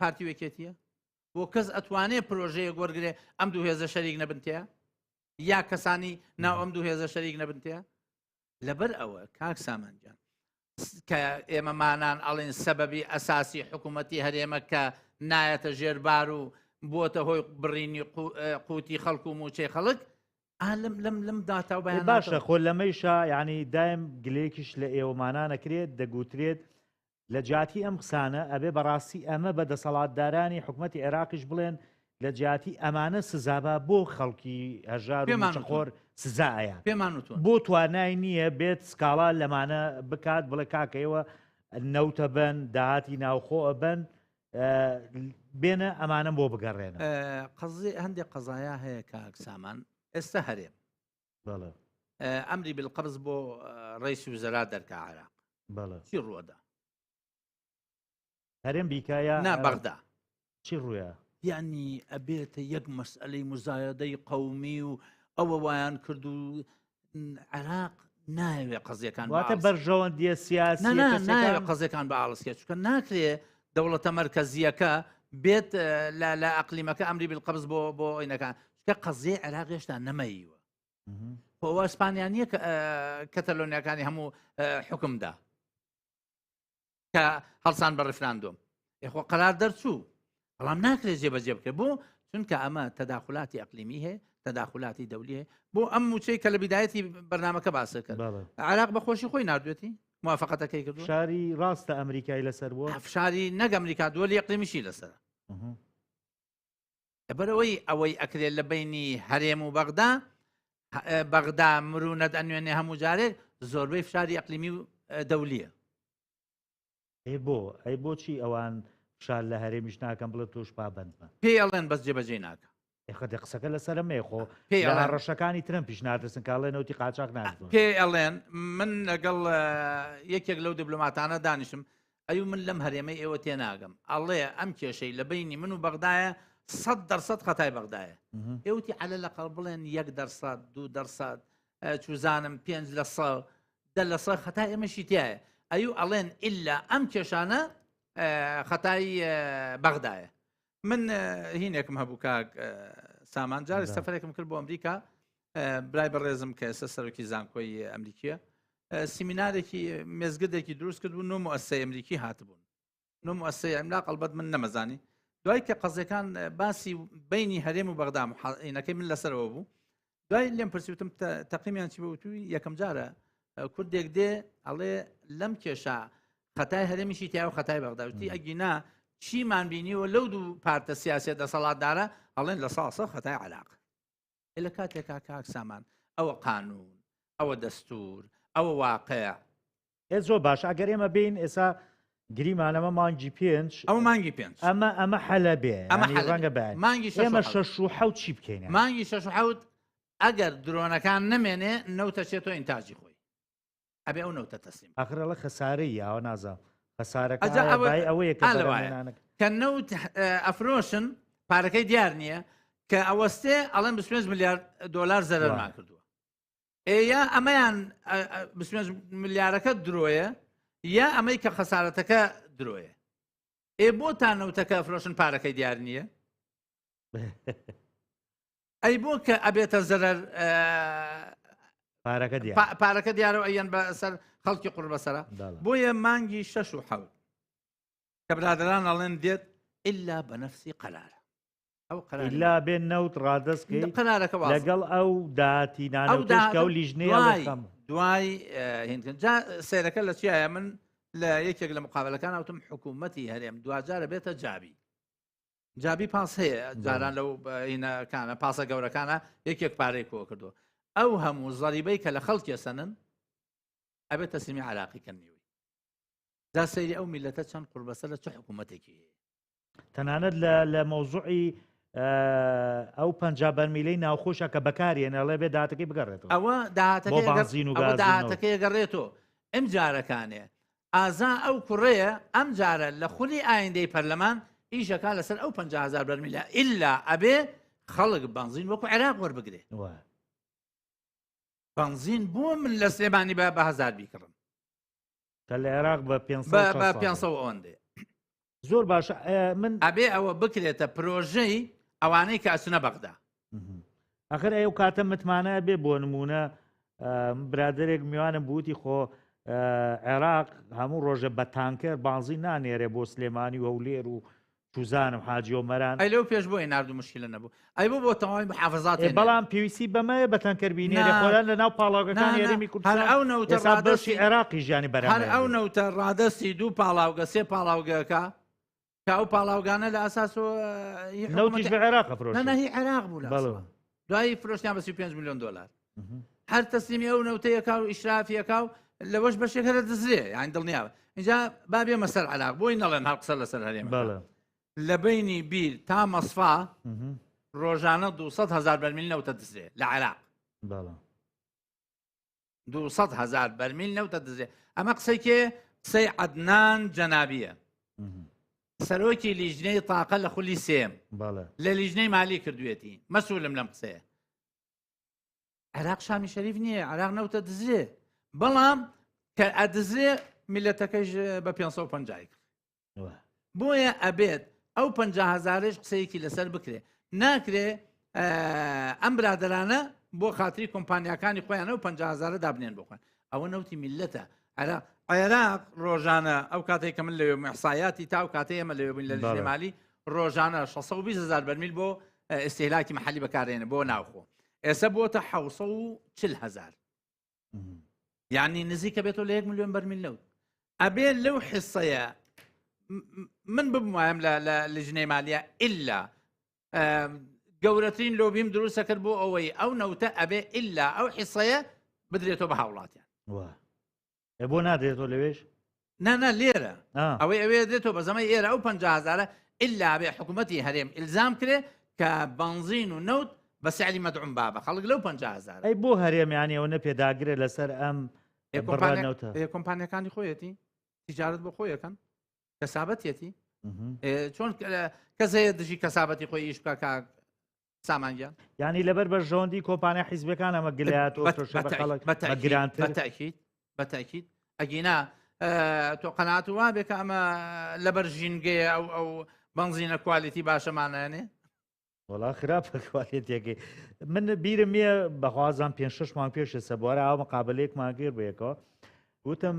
پارتی وەکێتیە بۆ کەس ئەتوانێ پرۆژەیەک وەرگێ ئەم دوو هێزە شەریک نەبنتەیە یا کەسانی ناو ئەم دوو هێزە شەریک نەبنتەیە لەبەر ئەوە کاک سامان گیان کە ئێمەمانان ئەڵێن سەبەبی ئەساسی حکوومەتی هەرێمە کە نایەتە ژێربار و بووەتە هۆی بڕینی قوتی خەڵک و موچەی خەڵک لەم لەم لەم داتا و بەیان باشە خۆ لەمەیشا یعنی دایم گلێکیش لە ئێوەمانانەکرێت دەگوترێت لە جیاتی ئەم قسانە ئەبێ بەڕاستی ئەمە بە دەسەڵاتدارانی حکومەتی عێراقیش بڵێن لە جیاتی ئەمانە سزابا بۆ خەڵکی هەژار و پێمان موچەخۆر سزا ئەیان پێمان وتون. بۆ توانای نییە بێت سکاڵا لەمانە بکات بڵێ کاکە ئێوە نەوتە بەن داهاتی ناوخۆ ئەبەن بێنە ئەمانەم بۆ بگەڕێنە. قەزی هەندێک قەزایا هەیە کاک سامان ئێستا هەرێم بەڵێ. ئەمری بالقبض بۆ ڕئیس وزرا دەرکا عێراق بەڵێ. چی ڕووەدا؟ هەرێم بیکا یا نا بەغدا. چی ڕوویا؟ یعنی ئەبێتە یەک مەسئلەی مزایەدەی قەومی و ئەوە وایان کرد و عێراق نایەوێ قەزیەکان واتە بەرژەوەندیە سیاسی نایەوێ قەزیەکان بە ئاڵسکێ چونکە ناکرێ دەوڵەتە مەرکەزیەکە بێت لە ئەقلیمەکە ئەمری بالقبض بۆ بۆ ئەینەکان چونکە قەزیەی عێراق هێشتا نەمەیوە خۆ ئەوە ئیسپانیا نییە کەتەلۆنیاکانی هەموو حکمدا کە هەڵسان بە ڕیفراندۆم ئێخۆ قەرار دەرچوو بەڵام ناکرێت جێبەجێ بکرێت بۆ چونکە ئەمە تەداخلاتی ئەقلیمی هەیە تەداخلاتی دەولی هەیە بۆ ئەم موچەی کە لە بیدایەتی بەرنمەکە باسە کرد عراق بە خۆشی خۆی نردوێتی موافقەتەکەی کردو فشاری ڕاستە ئەمریکای لەسەر بووە فشاری نەک ئەمریکا دووەلی ئەقلیمیشی لەسەر لەبەرئەوەی ئەوەی ئەکرێت لە بەینی هەرێم و بەغدا بەغدا مرونەت ئەنوێنێ هەموو جارێک زۆربەی فشاری ئەقلیمی و دەولیە. ئەی بۆ ئەی بۆچی ئەوان فشار لە هەرێمیش ناکەن بڵێ تۆش پابەند بە؟ پێی ئەڵێن بەس جێبەجێی ناکە. ئێ قسەکە لەسەر ئەمەیە خۆ پێی لە ئەڵێن هەڕەشەکانی ترەمپیش ناترسن کە ئەڵێ نەوتی قاچاخ ناردوون. پێی ئەڵێن من لەگەڵ یەکێک لەو دیبلۆماتانە دانیشم ئەیو من لەم هەرێمەی ئێوە تێناگەم ئەڵێ ئەم کێشەی لە بەینی من و بەغدایە 100% خەتای بەغدایە ئێوتی عەلە لەقەڵ بڵێن 1% 2% چوزانم پێنج لە سە 10% خەتای ئێمەشی تایە ئەیو ئەڵێن ئللا ئەم کێشانە خەتای بەغدایە من هینێکم هەبوو کاک سامان جارێک سەفەرێکم کرد بۆ ئەمریکا برای بەڕێزم کە ئێستا سەرۆکی زانکۆی ئەمریکیە سیمینارێکی مێزگردێکی دروست کرد و نۆ موسەی ئەمریکی هاتبوون نۆ موسەی ئەملاق ئەلبەت من نەمەزانی دوای کە قەزیەکان باسی بینی هەرێم و بەغدا محینەکەی من لەسەرەوە بوو دوای لێم پرسیوتم تەقیمیان چی بوتوی یەکەم جارە کوردێک دێ ئەڵێ لەم کێشە خەتای هەرێمیشی تیا و خەتای بەغداوتی ئەگینا چیمان بینیوە لەو دوو پارتە سیاسە دەسەڵاتدارە ئەڵێن لە ساسە خەتای عراق لە کاتێکا کاک سامان ئەوە قانون ئەوە دەستور ئەوە واقع. ئێ زۆر باش ئەگەر ئێمە بین ئێسا گریمان ئەمە مانگی پێنج ئەوە مانگی پێنج ئەمە ئەمە حەلە بێ ئەمە یانی حەلە ڕەنگە بێ. بەیانی مانگی شەش و ئێمە حەوت. شەش و حەوت چی بکەین یانی؟ مانگی شەش و حەوت ئەگەر درۆنەکان نەمێنێ نەوتە چێتۆ ئینتاجی خۆی ئەبێ ئەو نەوتە تەسلیم بکا. ئاخر ئەڵێ خەسارەی یاوە نازانم خەسارەکە ئەجا ئایا ئەوە بای ئەوەیە کە ئا لەوایە بەرهەمهێنانەکە کە نەوت ئەفرۆشن پارەکەی دیار نییە کە ئەوەستێ ئەڵێن 25 ملیار دۆلار زەرەرمان وایە. کردووە ئێ یا ئەمەیان 25 ملیارەکە درۆیە. یا ئەمەی کە خەسارەتەکە درۆیە. ئێ بۆ تا نەوتەکە ئەفرۆشن پارەکەی دیار نییە؟ ئەی بۆ کە ئەبێتە زەرەر پارەکە دیار پارەکە دیارە و ئەیەن بەسەر خەڵکی قوڕ بەسەرە بۆیە مانگی شەش و حەوت کە برادران ئەڵێن دێت ئللا بە نەفسی قەرارە ئەو قەرار ئللا بێ نەوت ڕادەست کەی قەرارەکە واز لەگەڵ ئەو داهاتی نانەوتەش کە ئەو لیژنەیە دوای دوای هینکردن جا سەیرەکە لە چیایە من لە یەکێک لە مقابلەکان وتم حکوومەتی هەرێم دواجارە بێتە جابی جابی پاس هەیە جاران لەو هینەکانە پاسە گەورەکانە یەکێک پارەی کۆ کردو ئەو هەموو زەریبەی کە لە خەڵکی سەنن ئەبێت تەسلیمی عراقی کەن نیوەی جا سەیری ئەو میلەتە چەند قوربەسە لە چ حکوومەتێکی هەیە تەنانەت لە مەوزوعی ئەو پ بەرمیلەی ناوخۆشە کە بەکارێنە ئەڵێ بێ داهاتەکەی بگەڕێتەوە ئەوە داهاتەکەی بەنزین و داهاتەکەی گەڕێتەوە ئەم جارەکانێ ئازا ئەو کوڕەیە ئەم جارە لە خولی ئایندەی پەرلەمان ئیشەکە لەسەر ئەو 500 بەرمیلە ئللا ئەبێ خەڵک بەنزین وەکو عێراق وەربگرێ بەنزین بۆ من لە سلێمانی بە هزار بیکڕم کە لە عێراق بە 500 ئەوەندێ زۆر باشە من ئەبێ ئەوە بکرێتە پرۆژەی ئەوانەی کە ئەچنە بەغدا ئەخر ئەو کاتە متمانە بێ بۆ نمونە برادێک میوانم بوتی خۆ عێراق هەموو ڕۆژە بە تانکەر بانزی نانێرێ بۆ سلێمانی و هەولێر و چوزانم حاجی ئۆمەران. ئەی لەو پێش بۆی نارد و مشکلە نەبوو ئەی بۆ بۆ تەواوی محافظات ئێ بەڵام پێویستی بەمەیە بە تەنکەر بینێرێ نا. خۆیان لە ناو پاڵاوگەکانی نا، نا. هەرێمی هەر کوردستان ئەو نەوتە ئێستا بەشی ڕادەستی عێراقی ژیانی هەر بەرهەم ئەو ئەهێنێ. نەوتە ڕادەستی دوو پاڵاوگە سێ پاڵاوگەکە کە ئەو پاڵاوگانە لە ئەساسەوە هی نەوتیش حکوومەتی بە عێراق نا ئەفرۆشێ. نا هی عێراق بوو لە بەڵێ. ئەسڵا. دوایی فرۆشتیان بە 35 میلیۆن دۆلار مهم. هەر تەسلیمی ئەو نەوتەیەکا و ئیشرافیەکا و لەوەش بەشێک هەرە دزرێ یان دڵنیاوە اینجا با بێمە سەر عێراق بۆی نەڵێن هەر قسە لەسەر هەرێم بەڵێ. لە بەینی بیر تا مەسفا ڕۆژانە 200 هزار بەرمیل نەوتە دزرێ لە عێراق. 200 هزار بەرمیل نەوتە دزرێ. ئەمە قسەی کێ؟ قسەی عەدنان جەنابیە سەرۆکی لیژنەی تاقە لە خولی سێم لە لیژنەی مالی کردوێتی مەسولم لەم قسەیە. عێراق شامی شەریف نییە عێراق نەوتە دزرێ بەڵام کە ئەدزرێ میلەتەکەش بە 550 کرد. بۆیە ئەبێت ئەو 50 هزارش قسەیەکی لەسەر بکرێ ناکرێ ئەم برادرانە بۆ خاتری کۆمپانیاکانی خۆیان ئەو 50 هزارە دابنێن بۆ خۆیان ئەوە نەوتی میلەتە عێراق عێراق ڕۆژانە ئەو کاتێک کە من لەوێ محسایاتی تا ئەو کاتەی ئێمە لەوێ بووین لە لیژنەی مالی ڕۆژانە 620 هزار بەرمیل بۆ ئستهلاکی محلی بەکارێنە بۆ ناوخۆ ئێستا بۆتە 640 هزار یعنی نزیکە بێتەوە لە یەک ملیۆن بەرمیل نەوت ئەبێ لەو حسەیە من ببوایم لە لە لیژنەی مالیە ئللا گەورەترین لۆبیم دروستە کرد بۆ ئەوەی ئەو نەوتە ئەبێ ئللا ئەو حسەیە بدرێتەوە بە هاوڵاتیان بۆ نادرێتەوە لەوێش نا نا لێرە ئەوەی ئەوێ دێتەوە بە زەمەی ئێرە ئەو 50 هزارە ئللا بێ حکوومەتی هەرێم ئلزام کرێ کە بنزین و نەوت بە سعری مەدعوم بابە خەڵک لەو 50 هزار. ئەی بۆ هەرێم یانی ئەوە نەپێداگرێ لەسەر ئەم بڕە نەوتە؟ کۆمپانیەکانی خۆیەتی تیجارەت بۆ خۆیەکەن کەسابەتیەتی چۆن کەس هەیە دژی کەسابەتی خۆی ئیش بکە کاک سامان گیان؟ یعنی لەبەر بەرژەوەندی کۆمپانیا حیزبەکان ئەمە گلەیات و فرۆشە بە خەڵک بە گرانتر؟ بەتەکید بەتەکید ئەگینا تۆ قەناعەت وا بێ کە ئەمە لەبەر ژینگەیە ئەو ئەو بەنزینە quality باشەمانایانێ؟ وەڵا خراپە quality ەکەی من بیرم نییە بەخوازان پێ شش مانگ پێش ئێستا بوارە ئاو مقابلەیەکمان کرد بەیەکەوە وتم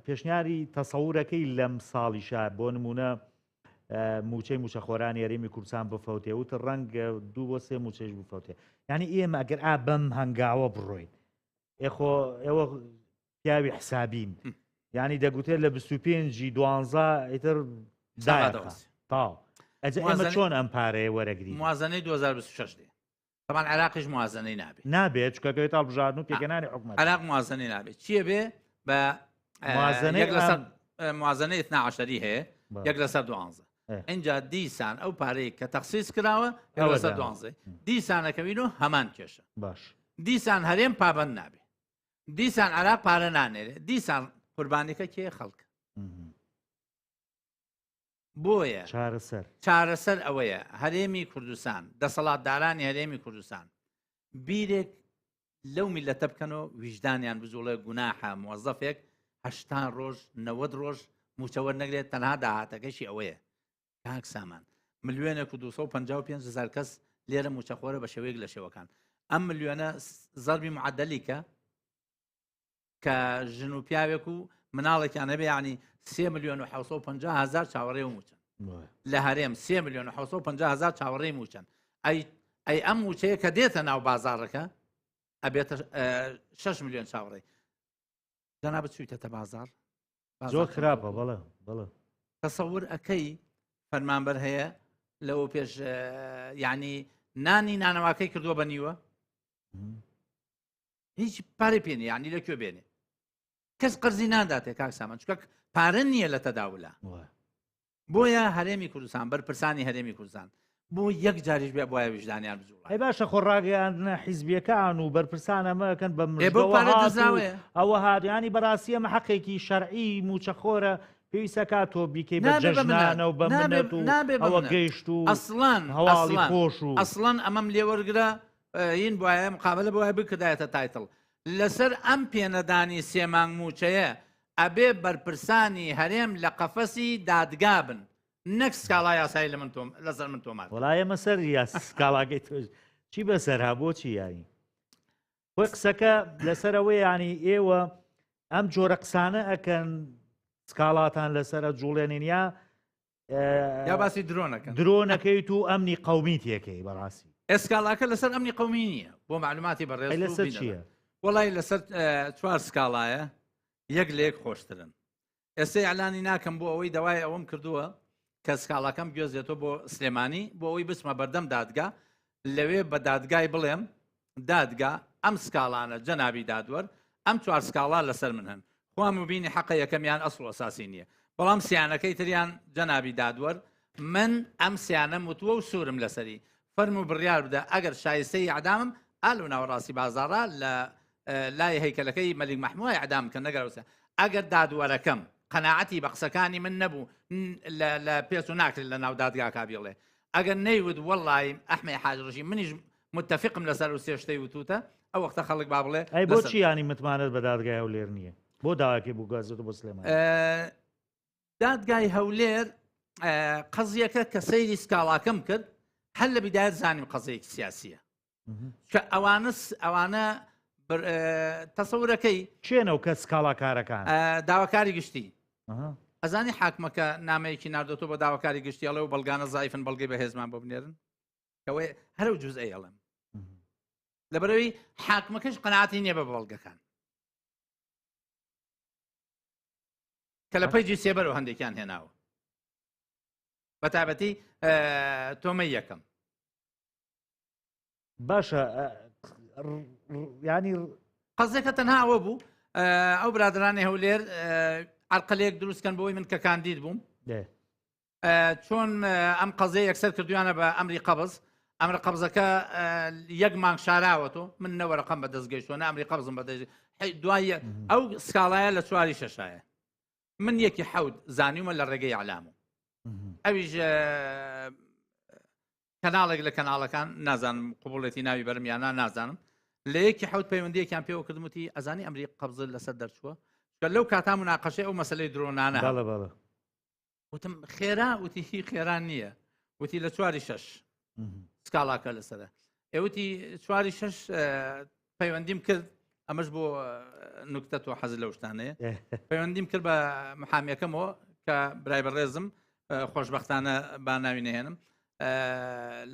پێشنیاری تەسەورەکەی لەم ساڵیشە بۆ نمونە موچەی موچەخۆرانی هەرێمی کوردستان بفەوتێ وت ڕەنگ دوو بۆ سێ موچەش بفەوتێ یعنی ئێمە ئەگەر ئا بەم هەنگاوە بڕۆین ئێخۆ ئێوە پیاوی حسابین یعنی دەگوتێت لە 25 دوانزە ئیتر تاو ئەمە چۆن ئەم پارەیە وەرەگری موازنەی 2026 دێ طبعا عراقیش موازنەی نابێت نابێت چکەکەوێت هەڵبژاردن و پێکەنانی حکومەت عراق موازنەی نابێت چییە بێ بە موازنەی لەسەر موازنەی اثنا عشری هەیە یەک لەسەر دوانزە اینجا دیسان ئەو پارەیە کە تەخسیس کراوە لەسەر دوانزە دیسانەکەوین و هەمان کێشە باش دیسان هەرێم پابند نابێ دیسان عراق پارە نانێرێ دیسان قوربانیەکە کێ خەڵک بۆیە چارەسەر چارەسەر ئەوەیە هەرێمی کوردستان دەسەڵاتدارانی هەرێمی کوردستان بیرێک لەو میلەتە بکەنەوە ویژدانیان بجوڵێ گوناحە موەزەفێک 80 ڕۆژ 90 ڕۆژ موچە وەرنەگرێت تەنها داهاتەکەشی ئەوەیە کاک سامان ملیۆنێک و 255 هزار کەس لێرە موچەخۆرە بە شێوەیەک لە شێوەکان ئەم ملیۆنە زەربی معدەلی کە کە ژن و پیاوێک و مناڵێکیان هەبێ ینی سێ ملیۆن و 750 هزار چاوەڕێ و موچەن لە هەرێم سێ ملیۆن و 750 هزار چاوەڕێی موچەن ئەی ئەی ئەم موچەیە کە دێتە ناو بازاڕەکە ئەبێتە 6 ملیۆن چاوەڕێ جەنابت چوویتەتە بازاڕ زۆر خراپە بەڵێ بەڵێ تەسەور ئەەکەی فەرمانبەر هەیە لەوە پێش یعنی نانی نانەواکەی کردووە بە نیوە هیچ پارەی پێ نیە یعنی لە کوێ بێنێ کەس قەرزی ناداتێ کاک سامان چونکە پارە نییە لە تەداولا بۆیە هەرێمی کوردستان بەرپرسانی هەرێمی کوردستان بۆ یەک جاریش بێ بۆیە ویژدانیان بجوڵا ئەی باشە خۆ ڕاگەیاندنە حیزبیەکان و بەرپرسان ئەمەکەن بە ئێ بۆ پارە دزراوەیە؟ ئەوە هاریانی بەڕاستی ئەمە حەقێکی شەرعی موچەخۆرە پێویستە کا تۆ بیکەی بە نابێ بە منەت. جەژنانە و بە نابێ منەت و نابێ بە ئەوە منەت. گەیشت و ئەسڵەن هەواڵی ئەسڵەن خۆش و ئەسڵەن ئەمەم لێوەرگرە ین بواە مقابلە بواە بکردایەتە title لەسەر ئەم پێنەدانی سێ مانگ موچەیە ئەبێ بەرپرسانی هەرێم لە قەفەسی دادگا بن نەک سکاڵا یاسایی لە من تۆم لەسەر من تۆمار وەڵا ئێمە سەر یا سکاڵاکەی تۆش چی بەسەر ها بۆچی یانی خۆی قسەکە لەسەر ئەوەی ینی ئێوە ئەم جۆرە قسانە ئەکەن سکاڵاتان لەسەرە جوڵێنین یا یا باسی درۆنەکەن درۆنەکەیت و ئەمنی قومی تێکەی بەڕاستی ئێسکاڵاکە لەسەر ئەمنی قومی نییە بۆ معلوماتی بەڕێز لەسەر چییە؟ وڵی لەسەر چوار سکاڵایە یەک لە یەک خۆشترن ئێستا ئەلانی ناکەم بۆ ئەوەی داوای ئەوەم کردووە کە سکاڵاکەم گوێزێتەوە بۆ سلێمانی بۆ ئەوەی بچمە بەردەم دادگا لەوێ بە دادگای بڵێم دادگا ئەم سکاڵانە جەنابی دادوەر ئەم چوار سکاڵا لەسەر من هەن خوا مبینی حەقە یەکەمیان ئەسڵ و ئەساسی نییە بەڵام سیانەکەی تریان جەنابی دادوەر من ئەم سیانەم وتووە و سوورم لەسەری فەرموو بڕیار بدە ئەگەر شایستەی ئیعدامم ئا لەو ناوەڕاستی بازاڕا لە لای هەیکەلەکەی مەلیک مەحمووە ئیعدام بکەن نەگەر ئەوسا ئەگەر دادوەرەکەم قەناعەتی بە قسەکانی من نەبوو لە پێچ و ناکرێت لە ناو دادگاکە بیڵێ ئەگەر نەیوت وەڵی ئەحمەی حاج ڕژی منیش متفقم لەسەر و سێ شتەی وتوتە ئەو وەختە خەڵک با بڵێ ئەی بۆچی ینی متمانەت بە دادگای هەولێر نییە بۆ داواکەی بگوازێتەوە بۆ سلێمانی دادگای هەولێر قەزیەکە کە سەیری سکاڵاکەم کرد هەر لە بیدایەت زانیم قەزیەکی سیاسیە کە ئەوانە ئەوانە تەسەورەکەی چێنە و کە سکاڵاکارەکان داواکاری گشتی ئەزانی حاکمەکە نامەیەکی ناردۆتەوە بە داواکاری گشتی ئەڵێ و بەڵگانە زایفن بەڵگەی بەهێزمان بۆ بنێرن ئەوەی هەرو جزئەی ئەڵێم لەبەرەوەی حاکمەکەش قەناعەتی نییە بە بەڵگەکان کە لە پەیجی سێبەرەوە هەندێکیان هێناوە بە تایبەتی تۆمەی یەکەم باشە ینی قەزەکە تەنها ئەوە بوو ئەو برادرانی هەولێر عرقلێک دروستکەن بۆی من کە کاندید بووم چۆن ئەم قەزیە یەکسەر کردویانە بە ئەمری قەبز ئەمرە قەبزەکە یەک مانگ شاراوەتەوە من نەوەرەقەم بە دەست گەیشتوە نە ئەمری قەبزم بە دەست دوای ئەو سکاڵایە لە چواری شەشایە من یەکی حەوت زانیومە لە ڕێگەی ئەلام و ئەویش کەناڵێک لە کەناڵەکان نازانم قوبڵێتی ناوی بەرم یان نا نازانم لە یەکی حەوت پەیوەندیەکیان پێوە کردم وتی ئەزانی ئەمری قەبز لەسەر دەرچووە کە لەو کاتا مناقەشەی ئەو مەسلەی درۆنانە بەڵێ بەڵێ وتم خێرا وتی هی خێرا نییە وتی لە چواری شەش سکاڵاکە لەسرە ئێوتی چواری شەش پەیوەندیم کرد ئەمەش بۆ نکتە تۆ حەز لەو شتانەیە پەیوەندیم کرد بە محامیەکەمەوە کە برای بەڕێزم خۆشببختانە با ناوی نهێنم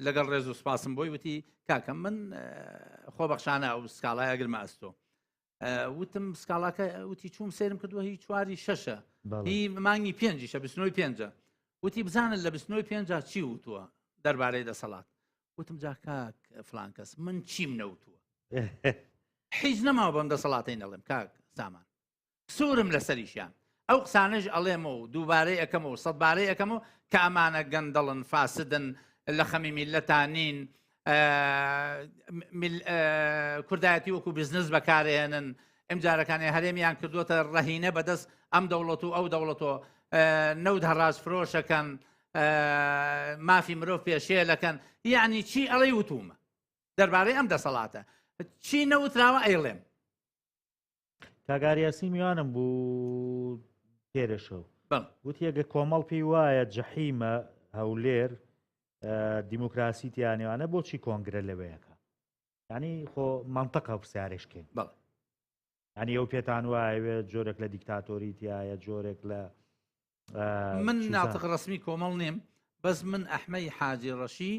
لەگەڵ ڕێز و سپاسم بۆی وتی کاکەم من خۆبەخشانە ئەو سکاڵای ئەگرمە ئەستۆ وتم سکاڵاکە وتی چوم سێرم کردووە هی چواری شەشە هی مانگی پێنجیشە بسنۆی پێنجە وتی بزانن لە بسنۆی پێنجا چی وتووە دەربارەی دەسەڵات وتم جا کاک فلان کەس من چیم نەوتووە هیچ نەماوە بەم دەسەڵاتەی نەڵێم کاک سامان سوورم لەسەریشیان ئەو قسانەش ئەڵێمەوە و دووبارەی ئەەکەمەوە و سەدبارەی ئەەکەمەوە کە ئەمانە گەندەڵن فاسدن لە خەمی میلەتان نین کوردایەتی وەکو بزنس بەکارێنن ئەمجارەکانی هەرێمیان کردوتە ڕەهینە بەدەست ئەم دەوڵەت و ئەو دەوڵەتەوە نەوت هەڕاج فرۆشەکەن مافی مرۆڤ پێشێلەکەن یعنی چی ئەڵێ وتومە دەربارەی ئەم دەسەڵاتە چی نەوتراوە ئەیڵێم. کاک ئاریاسی میوانم بوو پێرە شەو وتی ئەگە کۆمەڵ پێی وایە جەحیمە هەولێر دیموکراسی تیانێوانە بۆچی کۆنگرە لەوەیەکە ینی خۆ منطقە پرسیارێشکەین بەڵێ ینی ئەو پێتان وایە جۆرێک لە دیکتاتۆری تایە جۆرێک لە من ناتق ڕسمی کۆمەڵ نیم بەس من ئەحمەی حاجی ڕەشی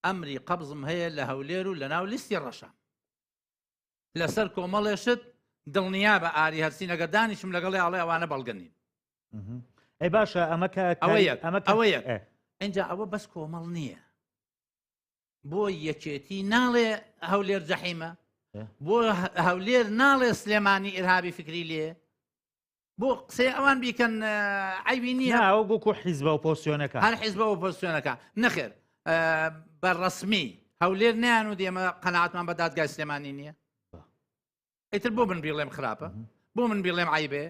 ئەمری قەبزم هەیە لە هەولێر و لە ناو لیستی ڕەشە لەسەر کۆمەڵێ شت دڵنیا بە ئاری هەرسین ئەگەر دانیشم لەگەڵی ئاڵێ ئەوانە بەڵگە نین. ئەی باشە ئەمە کە ئەوە یەک ئەمە ئەوە یەک ئینجا ئەوە بەس کۆمەڵ نییە بۆ یەکێتی ناڵێ هەولێر جەحیمە بۆ هەولێر ناڵێ سلێمانی ئرهابی فکری لێ بۆ قسەی ئەوان بیکەن عەیبی نییە. نا ئەوە وەکو حیزبە ئۆپۆزسیۆنەکان. هەر حیزبە ئۆپۆزسیۆنەکان نەخێر بە ڕەسمی هەولێر نیان و دێمە قەناعەتمان بە دادگای سلێمانی نییە ئیتر بۆ من بیڵێم خراپە بۆ من بیڵێم عیبێ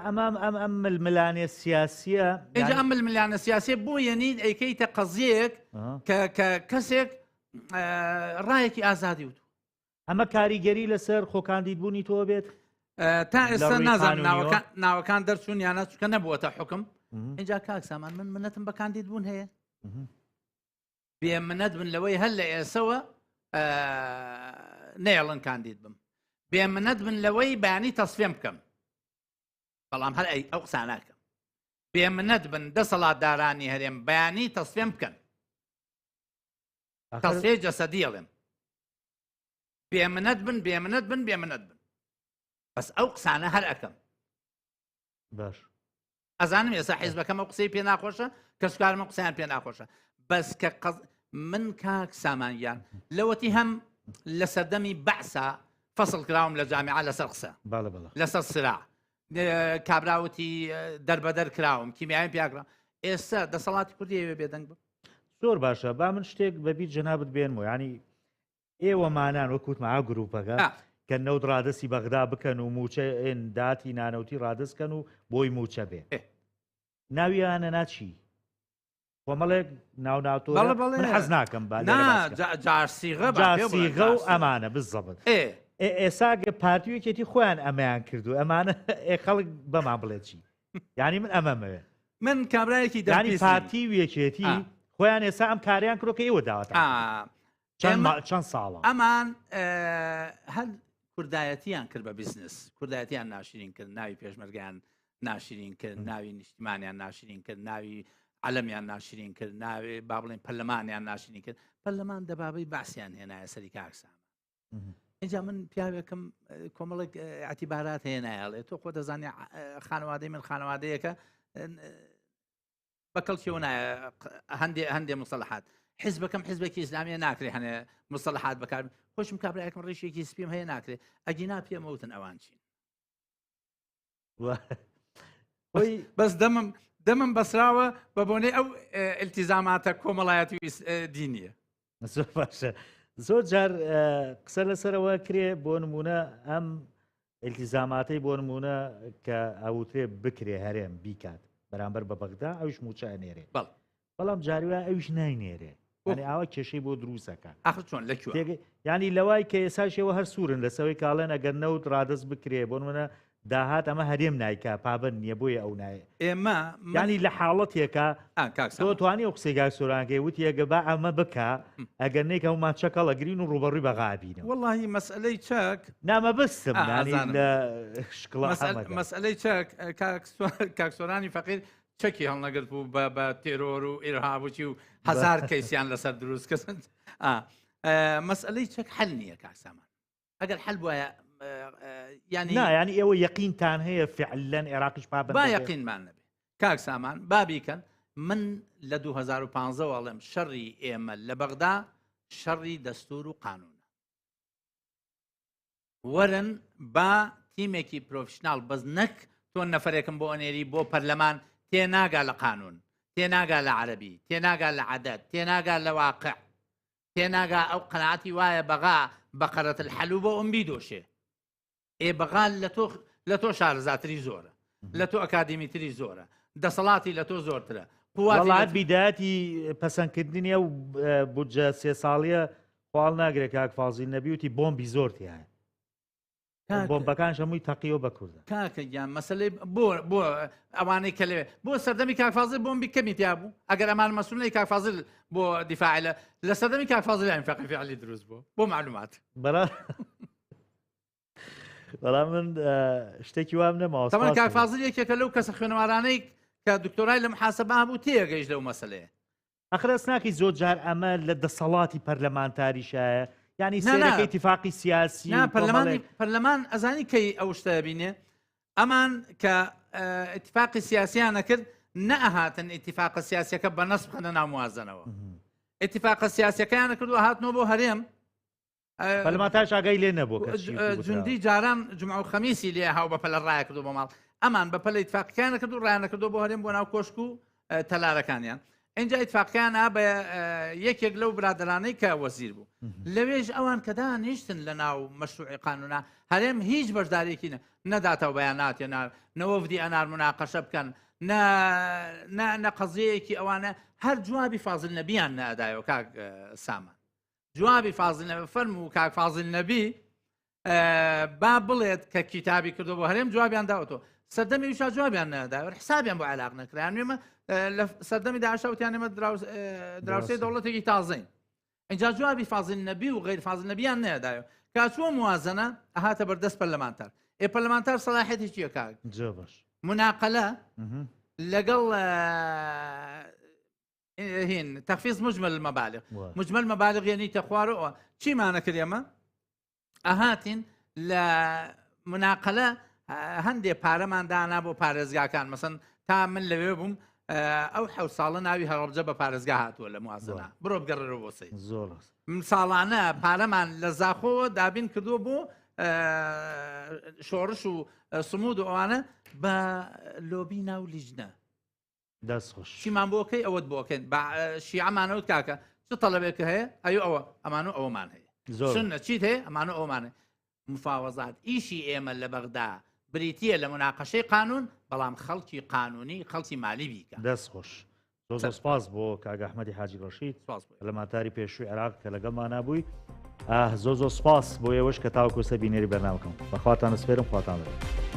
ئەمام ئەم ئەم ململانێ سیاسیە ئینجا ئەم ململانە سیاسیە بۆ یەنیت ئەیکەیتە قەزیەک کە کەسێک ڕایەکی ئازادی وتو ئەمە کاریگەری لەسەر خۆکاندید بوونی تۆ بێت؟ تا ئێستا نازانم ناوەکان دەرچوون یانە چکە نەبووەتە حکم اینجا کاک سامان من منەتم بە کاندید بوون هەیە بێ منەت بن لەوەی هەر لە ئێسەوە نەیەڵن کاندید بم بێ منەت بن لەوەی بەیانی تەسفێم بکەم بەڵام هەر ئەی ئەو قساناکەم بێ منەت بن دەسەڵاتدارانی هەرێم بەیانی تەسفێم بکەن تەسفێ جەسەدی ئەڵێم بێمنەت بن بێمنەت بن بێمنەت بن بەس ئەو قسانە هەر ئەەکەم باش ئەزانم ئێستا حیزبەکەم ئەو قسەی پێ ناخۆشە کەسکارمە قسەیان پێ ناخۆشە بەس کە قەز... من کاک سامانگیان لەوەتی هەم لە سەردەمی بەعسا فەصل کراوم لە جامیعە لەسەر قسە لەسەر سرا کابراوتی دەربەدەر کراوم کیمیایم پیاکرا ئێستا دەسەڵاتی کوردی بێدەنگ بم زۆر باشە با من شتێک بەبیر جەنابت بێنمەوە ینی ئێوەمانان وەک وتم ئا گروپەکە کە نەوت ڕادەستی بەغدا بکەن و موچە ئێن داتی نانەوتی ڕادەست کەن و بۆی موچە بێ ناویانە ناچی کۆمەڵێک ناو ناتۆ من حەز ناکەم با جارسیغە جارسیغە و ئەمانە بزەبت ئێسا گە پارتی یەکێتی خۆیان ئەمەیان کردو ئەمانە ئێ خەڵک بەمان بڵێ چی یعنی من ئەمەمەوێ من کابرایەکی دەنی پارتی و یەکێتی خۆیان ئێسا ئەم کاریان کرۆ کە ئێوە داوەتە چەند ساڵە ئەمان هەر کوردایەتیان کرد بە بزنس کوردایەتیان ناشرین کرد ناوی پێشمەرگیان ناشرین کرد ناوی نیشتمانیان ناشرین کرد ناوی عەلەمیان ناشرین کرد ناوی با بڵێن پەرلەمانیان ناشرین کرد پەرلەمان دەبابەی باسییان هێنایە سەری کاکسان اینجا من پیاوێکم کۆمەڵێک ئەتیبارات هەیە نایڵێ تۆ خۆ دەزانانی خانەوادەی من خانەوادەیەکە بە کەڵکیەوە نایە هەندێ هەندێ مستەلحات حزبەکەم حزبێکی ئیسلامیە ناکرێ هەنێ مستەلحات بەکار خۆشم کابراایەکم ڕیشێکی سپیم هەیە ناکرێ ئەگینا پێمەوتن ئەوان چین بەس دەمم دەمم بەسراوە بە بۆنەی ئەو التیزاماتە کۆمەڵایەتی دینیە زۆر باشە زۆر جار قسە لەسەرەوە کرێ بۆ نمونە ئەم ئیلتیزاماتەی بۆ نمونە کە ئەوترێ بکرێ هەرێم بیکات بەرامبەر بە بەغدا ئەوش موچە ئەنێرێ بەڵام جاریوە ئەویش ناینێرێ یعنی ئاوا کێشەی بۆ دروستەکە ئاخر چۆن لە کوێ ینی لەوای کە ئێساشەوە هەر سوورن لەسەوەی کاڵێن ئەگەر نەوت ڕادەست بکرێ بۆ نمونە داهات ئەمە هەرێم نایکا پابەند نییە بۆیە ئەو نایە ئێمە ینی لە حاڵەتێکە تۆ توانی ئەو قسەی کاک سۆرانکەی وتی ئەگە با ئەمە بکا ئەگەر نەیکا هەموومان چەکەڵەگرین و ڕووبەڕووی بەغا بینەوە وەڵاهی مەسئلەی چەک نامەبەستم لە شکڵە مەسئلەی چەک کاک سۆرانی فەقیر چەکی هەڵنەگرت بوو بە تێرۆر و ئیرهابوچی و هەزار کەیسیان لەسەر دروست کردن مەسئلەی چەک حل نییە کاک سامان ئەگەر حل بواە ینی نا ینی ئێوە یەقینتان هەیە فعلەن عێراقیش پابەند با یەقینمان نەبێ کاک سامان با بیکەن من لە 2015 وەڵێم شەڕی ئێمە لە بەغدا شەڕی دەستور و قانونە وەرن با تیمێکی پرۆفشناڵ بەس نەک تۆ نەفرێکم بۆ ئەنێری بۆ پەرلەمان تێناگا لە قانون تێناگا لە عەربی تێناگا لە عادەت تێناگا لە واقع تێناگا ئەو قەناعەتی وایە بەغا بەقەرەت الحلوبە ئەم بیدۆشێ ئێ بەغا لە تۆ لە تۆ شارەزاتری زۆرە لە تۆ ئەکادیمیتری زۆرە دەسەڵاتی لە تۆ زۆرترە قوات بیداتی پەسەندکردنی ئەو بودجە سێ ساڵیە خواڵ ناگرێت کاک فازیل نەبیوتی بۆمبی زۆر تایە. بۆمبەکان هەمووی تەقیەوە بە کوردە. کاکە گیان مەسلەی بۆ بۆ ئەوانەی کە لەوێ بۆ سەردەمی کاک فازل بۆمبی کەمی تیا بوو ئەگەر ئەمان مەسولەی کاک فازل بۆ دیفاع لە لە سەردەمی کاک فازل ئینفاقی فعلی دروست بوو بۆ معلومات. بەڵام بەڵام من شتێکی وام نەماوە. تەمان کاک فازل یەکێکە لەو کەسە خوێنەوارانەی کە دکتۆرای لە محاسبە هەبوو تێگەیشت لەو مەسلەیە. ئەخر ئەس ناکەی زۆر جار ئەمە لە دەسەڵاتی پەرلەمانتاریشایە یعنی سێرەکەی اتفاقی سیاسی نا پەرلەمانی پەرلەمان ئەزانی کەی ئەو شتە بینێ ئەمان کە اتفاقی سیاسیان نەکرد نەهاتن اتفاقە سیاسەکە بە نەس بخەنە ناو موازنەوە اتفاقە سیاسەکەیان کردو هاتنەوە بۆ هەرێم پەرلەمانتاش ئاگای لێ نەبوو جوندی جاران جمعە و خەمیسی لێ هاو بە پەلە ڕایە کردو بۆ ماڵ ئەمان بە پەلە ئیتفاقیان کردو ڕایانە کردو بۆ هەرێم بۆ ناو کۆشک و تەلارەکانیان اینجا ئیتفاقیان بە یەکێک لەو برادرانەی کە وەزیر بوو لەوێش ئەوان کە دانیشتن لە ناو مەشروعی قانونا هەرێم هیچ بەشدارێکی نەداتەوە بەیاناتێ نەوەفدی ئەنار مناقەشە بکەن نە قەزیەیەکی ئەوانە هەر جوابی فازل نەبیان نەدایەوە کاک سامان جوابی فازل نەبی فەرموو کاک فازل نەبی با بڵێت کە کیتابی کردو بۆ هەرێم جوابیان داوەتەوە سەردەمی وشا جوابیان نەدا حسابیان بۆ عێراق نەکران ئێمە لە سەردەمی داعشا وتیان ئێمە دراوسێ دەوڵەتێکی تازەین اینجا جوابی فازل نەبی و غیر فازل نەبیان نەدایەوە کاچووە موازنە ئەهاتە بەردەست پەرلەمانتار ئێ پەرلەمانتار سەلاحێتی چییە کاک باش مناقلە لەگەڵ هین تخفیض مجمل المبالغ مجمل المبالغ یعنی تەخوارەوە چیمانە کرد ئێمە ئەهاتین لە مناقلە هەندێ پارەمان دانا بۆ پارێزگاکان مەسن تا من لەوێ بووم ئەو حە ساڵە ناوی هەڵبجە بە پارێزگا هاتووە لە موازنە بڕۆ بگەڕێرەوە بۆ سەی زۆر من ساڵانە پارەمان لە زاخۆوە دابین کردووە بۆ شۆڕش و سمود و ئەوانە بە لۆبی ناو لیژنە دەست خۆش. چیمان بۆ کەی ئەوەت بۆ کەین بە شیعەمانەوت کاکە چ تەڵەبێک هەیە ئەیو ئەوە ئەمان و ئەومان هەیە زۆر سنە چیت هەیە ئەمان و ئەومان هەیە مفاوەزات ئیشی ئێمە لە بەغدا بریتییە لە مناقەشەی قانون بەڵام خەڵکی قانونی خەڵکی مالی بیکە. دەست خۆش. زۆر زۆر سپاس بۆ کاک ئەحمەدی حاجی ڕەشید سپاس بۆ پەرلەمانتاری پێشووی عێراق کە لەگەڵمانا بووی. زۆر زۆر سپاس بۆ ئێوەش کە تاوەکو ئێستا بینەری بەرنامەکەم. بەخواتان ئەسپێرم خواتان لەگەڵ.